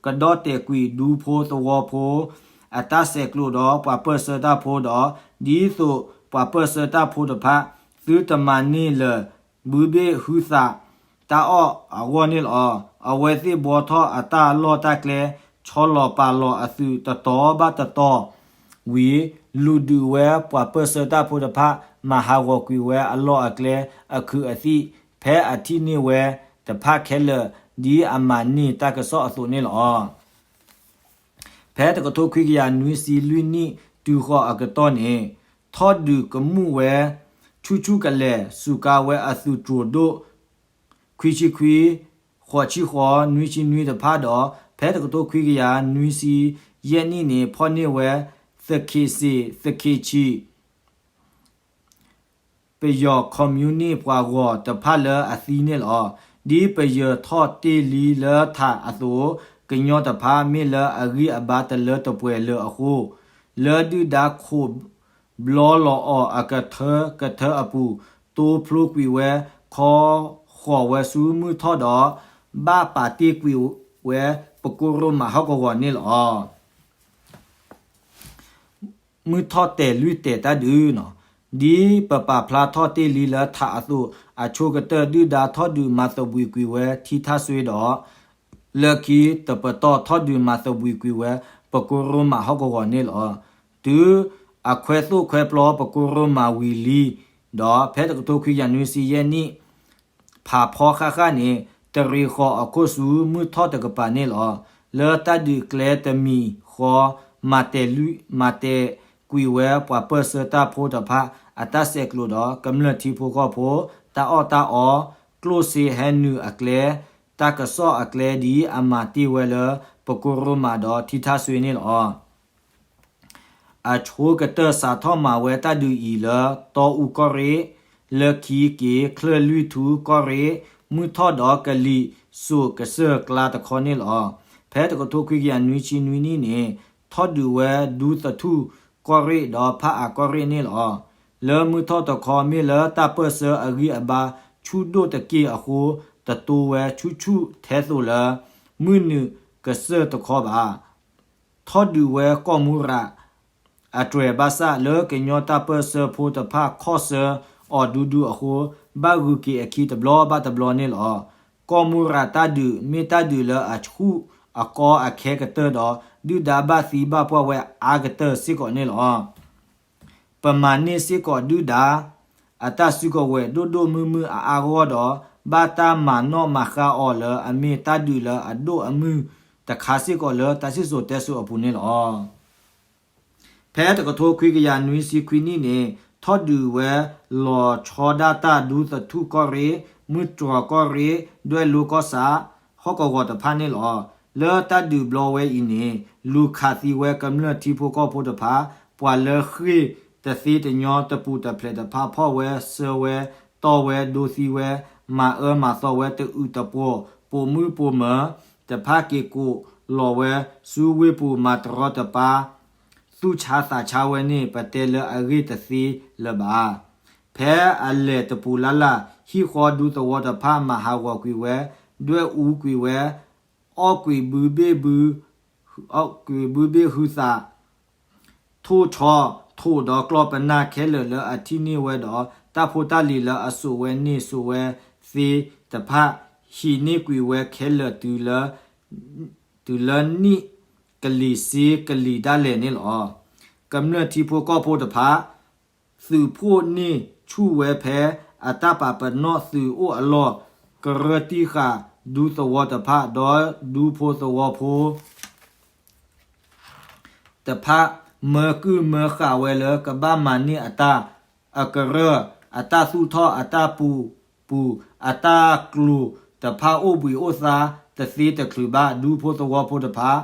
ကဒီၣ်တဲာ်ကွံာ်ဒူဖိသဝီဖိ အတၢ်ဆဲးကျိးဒီးပှၤပၢၢ်ဆၢတၢ်ဖိဒီး ဒ်သိးပှၤပၢၢ်ဆၢတၢ်ဖိတဖၣ် သုတမၤန့ၢ်လၢၤ ဘုဘ့ၣ်ဟုသး တၢ်အီၣ်အဂီၢ်န့ၣ်လီၤ. အဝဲသ့ၣ်ဘှီထီၣ်အတၢ်လီၢ်တၢ်ကျဲ ဆီလီၤပာ်လီၤအသုးတတီၤဘၣ်တတီၤဝံၤ လူၤဒုးဝဲပှၤပၢၢ်ဆၢတၢ်ဖိတဖၣ် မၤဟးဂီၤကွံာ်ဝဲအလီၢ်အကျဲ အခုးအသံၣ် ဖဲအထံၣ်န့ၢ်ဝဲတဖၣ်ခဲလၢာ် ဒ်အမၤန့ၢ်တၢ်ကစီၣ်အသိးန့ၣ်လီၤ. ဖဲတကထိခွံကယၤနွံဆံလွံၢ်နံၣ်တုၤဃီၤအကတီၢ်န့ၣ် ထီၣ်ဒုးကမူၣ်ဝဲဆူၣ်ဆူၣ်ကလဲာ် စူးကါဝဲအသုးတြိၤဒိၣ် ခွံဆံခွံ, ဃိးဆံဃိး, နွံဆံနွံတဖၣ်ဒီး ဖဲတကထိခွံကယၤနွံဆံယဲၢ်နံၣ်န့ၣ် ဖီၣ်န့ၢ်ဝဲ သခ့စ့ၣ် သခ့ဆံး ပယီၤခီၣ်မၠူနံၣ်ပှၤဂီၤတဖၣ်လၢအသံန့ၣ်လီၤ. ဒ်ပယီၤထီၣ်တ့ၢ်လံလၢထးအသိး, ကညီတဖၣ်မ့ၢ်လၢအဂံၢ်အဘါတလၢတပှဲၤလၢအဃိ, လၢဒုၣ်ဒါခိးဘျီလီၤအီၤအကထၢကထၢအပူၤ, တိဖျိကွံာ်ဝဲ ခီဃီၤဝဲဆူမုၢ်ထီၣ်ဒီး ဘၣ်ပာ်တ့ၢ်ကွံာ်ဝဲ ပကိရိမးဟီၣ်ကဝီၤန့ၣ်လီၤ. မုၢ်ထီၣ်တဲာ်လွံၢ်တဲာ်တၢ်ဒုးနီၤ, ဒ်ပပာ်ဖျါထီၣ်တ့ၢ်လံလၢထးအသိး, အဆိကတၢၢ်ဒုၣ်ဒါထီၣ်ဒုးမၤသဘှံးကွံာ်ဝဲထံထၣ်စွ့ဒီး လၢခံတပတီၢ်ထီၣ်ဒုးမၤသဘှံးကွံာ်ဝဲ ပကိရိမးဟီၣ်ကဝီၤန့ၣ်လီၤ. တုၤအခွဲသိၣ်ခွဲပျီပကိရိမးဝံၤလံ, ဒီးဖဲတကထိခွံကယၤနွံဆံယဲၢ်နံၣ် ဖးဖီဃၣ်ဃၣ်န့ၣ် တရံးဃီၤအခိၣ်ဆူမုၢ်ထီၣ်တကပၤန့ၣ်လီၤ. လၢတၢ်ဒုးကျဲတမံၤဃီ မၤတဲာ်ကွံာ်ဝဲပှၤပၢၢ်ဆၢတၢ်ဖိတဖၣ် အတၢ်ဆဲးကျိးဒီး ကမျၢၢ်ထံဖိကီၢ်ဖိ တၢ်အီၣ်တၢ်အီ, ကျိၣ်စ့ဟဲနုာ်အကျဲ, တၢ်ကစီၣ်အကျဲဒ်အမၤတ့ၢ်ဝဲလၢ ပကိရိမးဒီးထံထၣ်စွ့န့ၣ်လီၤ. အဆိကတၢၢ်စးထီၣ်မၤဝဲတၢ်ဒုးအံၤလၢ တီအူကီၢ်ရ့ၣ်, လၢခံက့ၤချၢၣ်လွံၢ်ထူကီၢ်ရ့ၣ်, မုၢ်ထီၣ်ဒီးကလံၤစိးကစၢၢ်ကျါတခီန့ၣ်လီၤ. ဖဲတကထိခွံကယၤနွံဆံနွံနံၣ်န့ၣ် ထီၣ်ဒုးဝဲဒူသထူၣ်ကီၢ်ရ့ၣ်ဒီးဖးအးကီၢ်ရ့ၣ်န့ၣ်လီၤ. လၢမုၢ်ထီၣ်တခီမ့ၢ်လၢတၢ်ပၢၢ်ဆၢအဂံၢ်အဘါ ဆူၣ်ဒိၣ်တက့ၢ်အဃိ တတိဝဲဆူၣ်ဆူၣ်ထဲသိးလၢ မုၢ်နုာ်ကစၢၢ်တခီဘၣ်. ထီၣ်ဒုးဝဲကီၢ်မူရၤ အတြဲၤဘၣ်ဆၣ် လၢကညီတၢ်ပၢၢ်ဆၢဖိတဖၣ်ခီၣ်ဆၢအီၤဒူဒူအဃိ ဘၣ်ဂုၤက့ၤအခံတဘျီဘၣ်တဘျီန့ၣ်လီၤ. ကီၢ်မူရၤတၢ်ဒုး မ့ၢ်တၢ်ဒုးလၢအဆူၣ်အကီအခဲကတၢၢ်ဒီး ဒုၣ်ဒါဘၣ်သံဘၣ်ပှၢ်ဝဲအါကတၢၢ်စ့ၢ်ကီးန့ၣ်လီၤ. ပမၤန့ၢ်စ့ၢ်ကီးဒုၣ်ဒါ အတၢ်စုကဝဲၤဒိၣ်ဒိၣ်မုၢ်မုၢ်အါအါဂီၢ်ဒီး ဘၣ်တၢ်မၤနီၣ်မၤဃါအီၤလၢအမ့ၢ်တၢ်ဒုးလၢအဒိၣ်အမုၢ်တခါစ့ၢ်ကီးလၢတၢ်စံၣ်စိၤတဲစိၤအပူၤန့ၣ်လီၤ. ဖဲတကထိခွံကယၤနွံဆံခွံနံၣ်န့ၣ် ထီၣ်ဒုးဝဲလီၤဆီဒၣ်တၢ်ဒူသထူၣ်ကီၢ်ရ့ၣ်, မုၢ်တြီၤကီၢ်ရ့ၣ်, ဒွဲၣ်လိကီၢ်ဆၣ် ဟီၣ်ကဝီၤတဖၣ်န့ၣ်လီၤ. လၢတၢ်ဒုးဘျီဝဲအံၤန့ၣ် လူၤခးသံဝဲကမျၢၢ်ထံဖိကီၢ်ဖိတဖၣ်, ပှၤလၢဃ့ၢ်တသ့တညီတပူၤတဖျဲးတဖၣ်ဖီၣ်ဝဲဆၢဝဲတီၢ်ဝဲ ဒိသံဝဲ မၤအၢမၤသီဝဲတအုးတပှီၤ ပိာ်မုၣ်ပိာ်မၢၤတဖၣ်က့ၤကိးလီၤဝဲဆူဝ့ၢ်ပူၤမၤတရီတပါ သူၣ်ဆါသးဆါဝဲန့ၣ် ပတဲလၢအဂ့ၢ်တသ့လၢၤဘၣ်. ဖဲအလဲၤတပူၤလၢ်လၢ် ဟံၣ်ဃီဒူသဝီတဖၣ်မၤဟးဂီၤကွံာ်ဝဲ, ဒွဲၣ်အူကွံာ်ဝဲ, အီၣ်ကွံာ်ဘုဘ့ၣ်ဘု, အီၣ်ကွံာ်ဘုဘ့ၣ်ဟုသး, ထိၣ်ဆီ, ထိၣ်ဒီးကျီၢ်ပနၢ်ခဲလၢာ်လၢအထံၣ်န့ၢ်ဝဲဒီး တၢ်ဖိတၢ်လံၤလၢအစိာ်ဝဲန့ၢ်စိာ်ဝဲသ့တဖၣ် ဟံးန့ၢ်ကွံာ်ဝဲခဲလၢာ် တုၤလၢနံၣ်ကလံၤစ့ကလံၤဒၣ်လဲာ်န့ၣ်လီၤ. ကမျၢၢ်ထံဖိကီၢ်ဖိတဖၣ် သုးဖှိၣ်န့ၢ်ဆူၣ်ဝဲဖဲအတၢ်ပာ်ပနီၣ်သုးအိၣ်အလီၢ် ကရၢတံၢ်ဃာ်ဒူသဝီတဖၣ် ဒီးဒူဖိသဝီဖိ တဖၣ် မၢကုၢ်မၢဃာ်ဝဲလၢကဘၣ်မၤန့ၢ်အတၢ်အကရၢၢ် အတၢ်သူၣ်ထီၣ်အတၢ်ပူၤပူၤ အတၢ်ကျိၤတဖၣ်အိၣ်ဘှံးအိၣ်သါတသ့တချုးဘၣ် ဒူဖိသဝီဖိတဖၣ်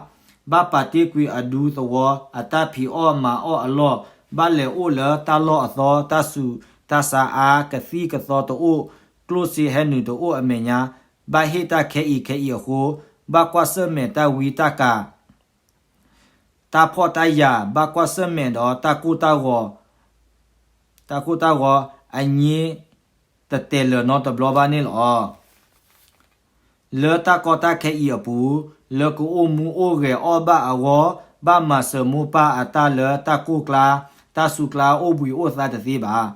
ဘၣ်ပာ်တ့ၢ်ကွံာ်အဒူသဝီ အတၢ်ဖံးအီၣ်မၤအီၣ်အလီၢ် ဘၣ်လဲၤအိၣ်လၢတၢ်လီၢ်အသီ တၢ်ဆူးတၢ်ဆါအါ ကသံၣ်ကသီတအိၣ် ကျိၣ်စ့ဟဲနုာ်တအိၣ်အမဲာ်ညါ ဘၣ်ဟ့ၣ်တၢ်ခဲအံၤခဲအံၤအဃိ ဘၣ်ကွၢ်ဆၢၣ်မဲာ်တၢ်ဝံတၢ်ကၤ တၢ်ဖှီၣ်တၢ်ယာ် ဘၣ်ကွၢ်ဆၢၣ်မဲာ်ဒီးတၢ်ကိၢ်တၢ်ဂီၤ တၢ်ကိၢ်တၢ်ဂီၤ အညိတတဲာ်လၢာ်နီတဘျီဘၣ်န့ၣ်လီၤ. လၢတၢ်ကီတၢ်ခဲအံၤအပူၤ လၢကအိၣ်မူအိၣ်ဂဲၤအီၣ်ဘၣ်အဂီၢ် ဘၣ်မၤစၢၤမိၢ်ပၢ်အတၢ်လၢတၢ်ကိၢ်ကျါ တၢ်ဆူးကျါအိၣ်ဘှံးအိၣ်သါတသ့ဘၣ်.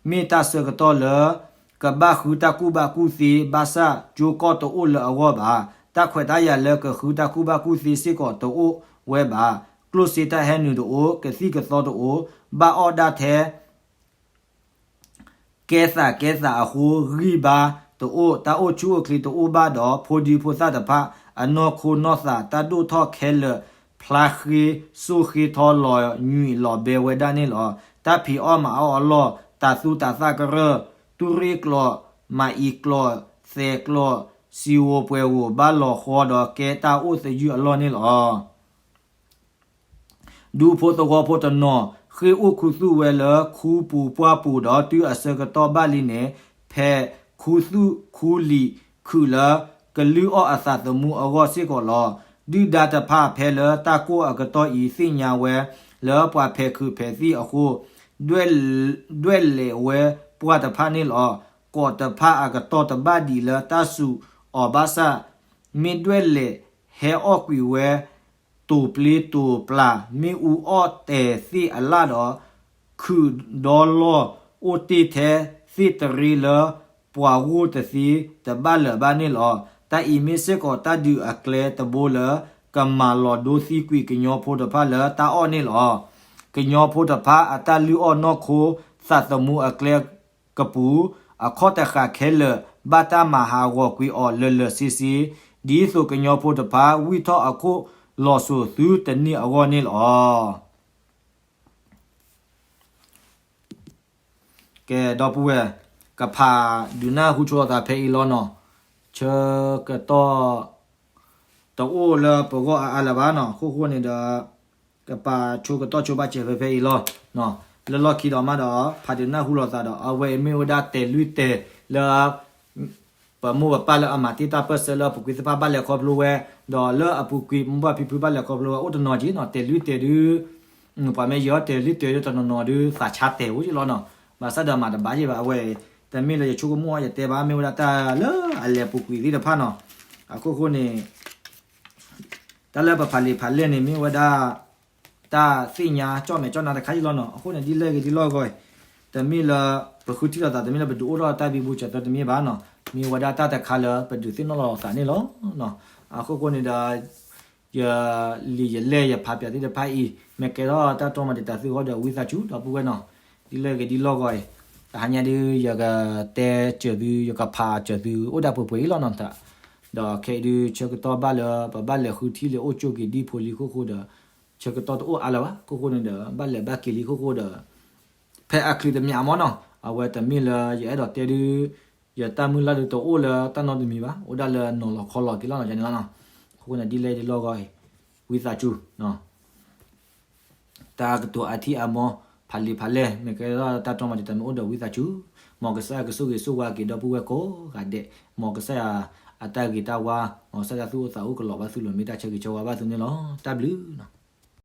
မ့ၢ်တၢ်ဆၢကတီၢ်လၢ ကဘၣ်ဃုတၢ်ကူၣ်ဘၣ်ကူၣ်သ့ ဘၣ်ဆၣ်ကၠိကီၢ်တအိၣ်လၢအဂီၢ်ဘၣ်. တၢ်ခွဲးတၢ်ယာ်လၢကဃုတၢ်ကူၣ်ဘၣ်ကူၣ်သ့စ့ၢ်ကီးတအိၣ်ဝဲဘၣ်. ကျိၣ်စ့တၢ်ဟဲနုာ်တအိၣ်, ကသံၣ်ကသီတအိၣ်, ဘၣ်အီၣ်ဒၣ်ထဲ ကဲသးကဲသးအဃိ ဂံၢ်ဘါတအိၣ်, တၢ်အိၣ်ဆူၣ်အိၣ်ချ့တအိၣ်ဘၣ်ဒီး ဖိဒံဖိသၣ်တဖၣ် အနီၢ်ခိနီၢ်သးတၢ်ဒိၣ်ထီၣ်ခဲလၢာ် ဖျါဃ့စိဃ့ထီ လီၤညွံးလီၤဘဲဝဲဒၣ်န့ၣ်လီၤ. တၢ်ဖံးအီၣ်မၤအီၣ်အလီၢ်, တၤသူတၤသၣ်ကရၢၢ်, တူၢ်ရ့ၣ်ကျိာ်, မၤအံၤကျိာ်, သဲးကျိာ်, စံာ်ဧိၤပှဲၤဧိၤ ဘၣ်လီၤဃီဒီးကဲတၢ်အိၣ်သယုၢ်အလီၢ်န့ၣ်လီၤ. ဒူဖိသဝီဖိတနီၤ ဃ့ၢ်အိၣ်ခူသူၣ်ဝဲလၢခူပူၤပှၢ်ပူၤဒီးတုၤအဆၢကတီၢ်ဘၣ်လံန့ၣ် ဖဲခူသူၣ်ခူလံာ်ခုၣ်လၢ ကလုၢ်အီၣ်အသးသမူအဂီၢ်စ့ၢ်ကီးလီၤ. ဒုၣ်ဒါတဖၣ်ဖဲလၢတၢ်ကိၢ်အကတီၢ်အံၤ သ့ၣ်ညါဝဲလၢပှၤဖဲးခုးဖဲးသံၣ်အဃိ ဒွဲၣ်လဲာ်ဝဲပှၢ်တဖၣ်န့ၣ်လီၤ. ကီးတဖၣ်အကတီၢ်တဘၣ်ဒံးလၢတၢ်စူၤအီၤဘၣ်ဆၣ် မ့ၢ်ဒွဲၣ်လဲာ်ဟဲအီၣ်ကွံာ်ဝဲ တိာ်ပျ့တိာ်ပျၢ် မ့ၣ်အူအီၣ်တဲာ်သ့ၣ်အလၣ်ဒီး ခုၣ်ဒီလီၢ်အိၣ်တ့ၢ်ထဲသ့ၣ်တရ့လၢ ပှၤဂိၢ်တသ့တဘၣ်လၢၤဘၣ်န့ၣ်လီၤ. တၢ်အံၤမ့ၢ်စ့ၢ်ကီးတၢ်ဒုးအကျဲတဘိလၢ ကမၤလီၤဒိသံကွံာ်ကညီဖိတဖၣ်လၢတၢ်အီၣ်န့ၣ်လီၤ. ကညီဖိတဖၣ်အတၢ်လုၢ်အီၣ်နီၢ်ခိသးသမူအကျဲကပူၤ အခီၣ်တဃာ်ခဲလၢာ် ဘၣ်တၢ်မၤဟးဂီၤကွံာ်အီၤလၢာ်လၢာ်ဆ့ဆ့ ဒ်သိးကညီဖိတဖၣ် ဝံၢ်ထီၣ်အခိၣ်လီၤစိၤသုတနံၣ်အဂီၢ်န့ၣ်လီၤ. ကဲ ဒီပုၢ်ဝဲၢ် ကဖးဒုးနၢ်ဟူဆိလိာ်သးဖဲအံၤလီၤနီၤ. ဆၢကတီၢ် တအိၣ်လၢပဂီၢ်အါအါလၢၤဘၣ်နီၤ. အခိၣ်ဃိန့ၣ်ဒီး ကပာ်ဆိကတီၢ်ဆိဘၣ်စဲးဖဲဖဲအံၤလီၤ. လၢလီၢ်ခံဒီးမးဒီး ဖးဒုးနၢ်ဟူလိာ်သးဒီး အဝဲအံၤမ့ၢ်ဝဲဒၣ်တဲာ်လွံၢ်တဲာ်လၢ ပမိၢ်ပပၢ်လၢအမၤတ့ၢ်တၢ်ပၢၢ်ဆၢလၢအပူၤကွံာ်သ့ၣ်တဖၣ်ဘၣ်လဲၤခီဖျိဝဲ, ဒီးလၢအပူၤကွံာ်မိၢ်ပၢ်ဖံဖုဘၣ်လဲၤခီဖျိဝဲ အိၣ်တနီၤက့ၤနီၤ. တဲာ်လွံၢ်တဲာ်ဒုး ပှၤမ့ၢ်ယီၤတဲာ်လွံၢ်တဲာ်ဒုးတနီၤနီၤဒုး သးဆါတဲာ်အိၣ်က့ၤလီၤနီၤ. ဘၣ်ဆၣ်ဒီးမၤတဘၣ်ယံၤဘၣ် အဝဲအံၤ တမ့ၢ်လၢယဆိကမိၣ်အီၤယတဲဘၣ် မ့ၢ်ဝဲဒၣ်တၢ်လၢအလဲၤပူၤကွံာ်သ့ၣ်တဖၣ်နီၤ. အခိၣ်ဃိန့ၣ် တၢ်လၢပဖးလံာ်ဖးလဲၢ်န့ၣ် မ့ၢ်ဝဲဒၣ် တၢ်သ့ၣ်ညါကၠီၣ်မဲာ်ကၠီၣ်နါတခါအံၤလီၤနီၤ. အဃိန့ၣ် ဒ်လဲၣ်ဂ့ၤဒ်လဲၣ်ဂ့ၤ တမ့ၢ်လၢ ပဃုထံၣ်လိာ်သး တမ့ၢ်လၢပဒုးအိၣ်ထီၣ်တၢ်ဘံဘူဆးဃၤတမ့ၢ်ဘၣ်နီၤ. မ့ၢ်ဝဲဒၣ်တၢ်တခါလၢပဒုးသ့ၣ်နီၣ်လီၤသးန့ၣ်လီၤ. အခိၣ်ဃိန့ၣ်ဒီး ယလံာ်ယလဲၢ်ယဖးပၠးသ့ၣ်တဖၣ်အံၤ မ့ၢ်ကဲထီၣ်တၢ်တြီမၤတံာ်တာ်သုဂီၢ်ဒီးဝံသးစူၤ ဒီပုၢ်ဝဲၢ်နီၤ. ဒ်လဲၣ်ဂ့ၤဒ်လဲၣ်ဂ့ၤ တဟါညါဒုး ယကတဲစၢၤသု ယကဖးစၢၤသု အိၣ်ဒၣ်ပှဲၤပှဲၤအံၤလီၤနီၤ. ဒီးခဲအံၤဒုး ဆၢကတီၢ်ဘၣ်လၢ ပဘၣ်လဲၤဃုထံၣ်လၢအိၣ်ကၠိက့ၤဒံဖိလံအခိၣ်ဃိဒီး ဆၢကတီၢ်တအိၣ်အါလၢၤဘၣ် အခိၣ်ဃိန့ၣ်ဒီး ဘၣ်လဲၤဘၣ်က့ၤလံအခိၣ်ဃိဒီး ဖဲအချုးတမံၤအမီၢ်နီၤ အဝဲတမ့ၢ်လၢယအဲၣ်ဒိးတဲဒုး ယတၢ်မုၢ်လၢ်ဒုးတအိၣ်လၢတၢ်နီတမံၤဘၣ် အိၣ်ဒၣ်လၢနီၤလီၤခီလီၤက့ၤလီၤန့ၣ်လီၤ. အဃိန့ၣ် ဒ်လဲၣ်ဒ်လဲၣ်ဂ့ၤ ဝံသးစူၤ တၢ်ကတိၤအထံၣ်အမီၢ် ဖးလံာ်ဖးလဲၢ် မ့ၢ်ကဲထီၣ်တၢ်တြီမၤတံာ်တာ်မ့ၢ်အိၣ်ဒီးဝံသးစူၤ မ်ကစၢ်ယွၤကဆိၣ်ဂ့ၤဆိၣ်ဝါက့ၤဒီပုၢ်ဝဲၢ်ကိးဂၤဒဲး မ်ကစၢ်ယွၤအတၢ်ဂ့ၤတၢ်ဝါ မ်ကစၢ်ယွၤသူၣ်အိၣ်သးအိၣ်ကလီၤဘၣ်သုလီၤ မ့ၢ်တၢ်ဆၢဂ့ၤဆၢဝါဘၣ်သုန့ၣ်လီၤ. တၢ်ဘျုးနီၤ.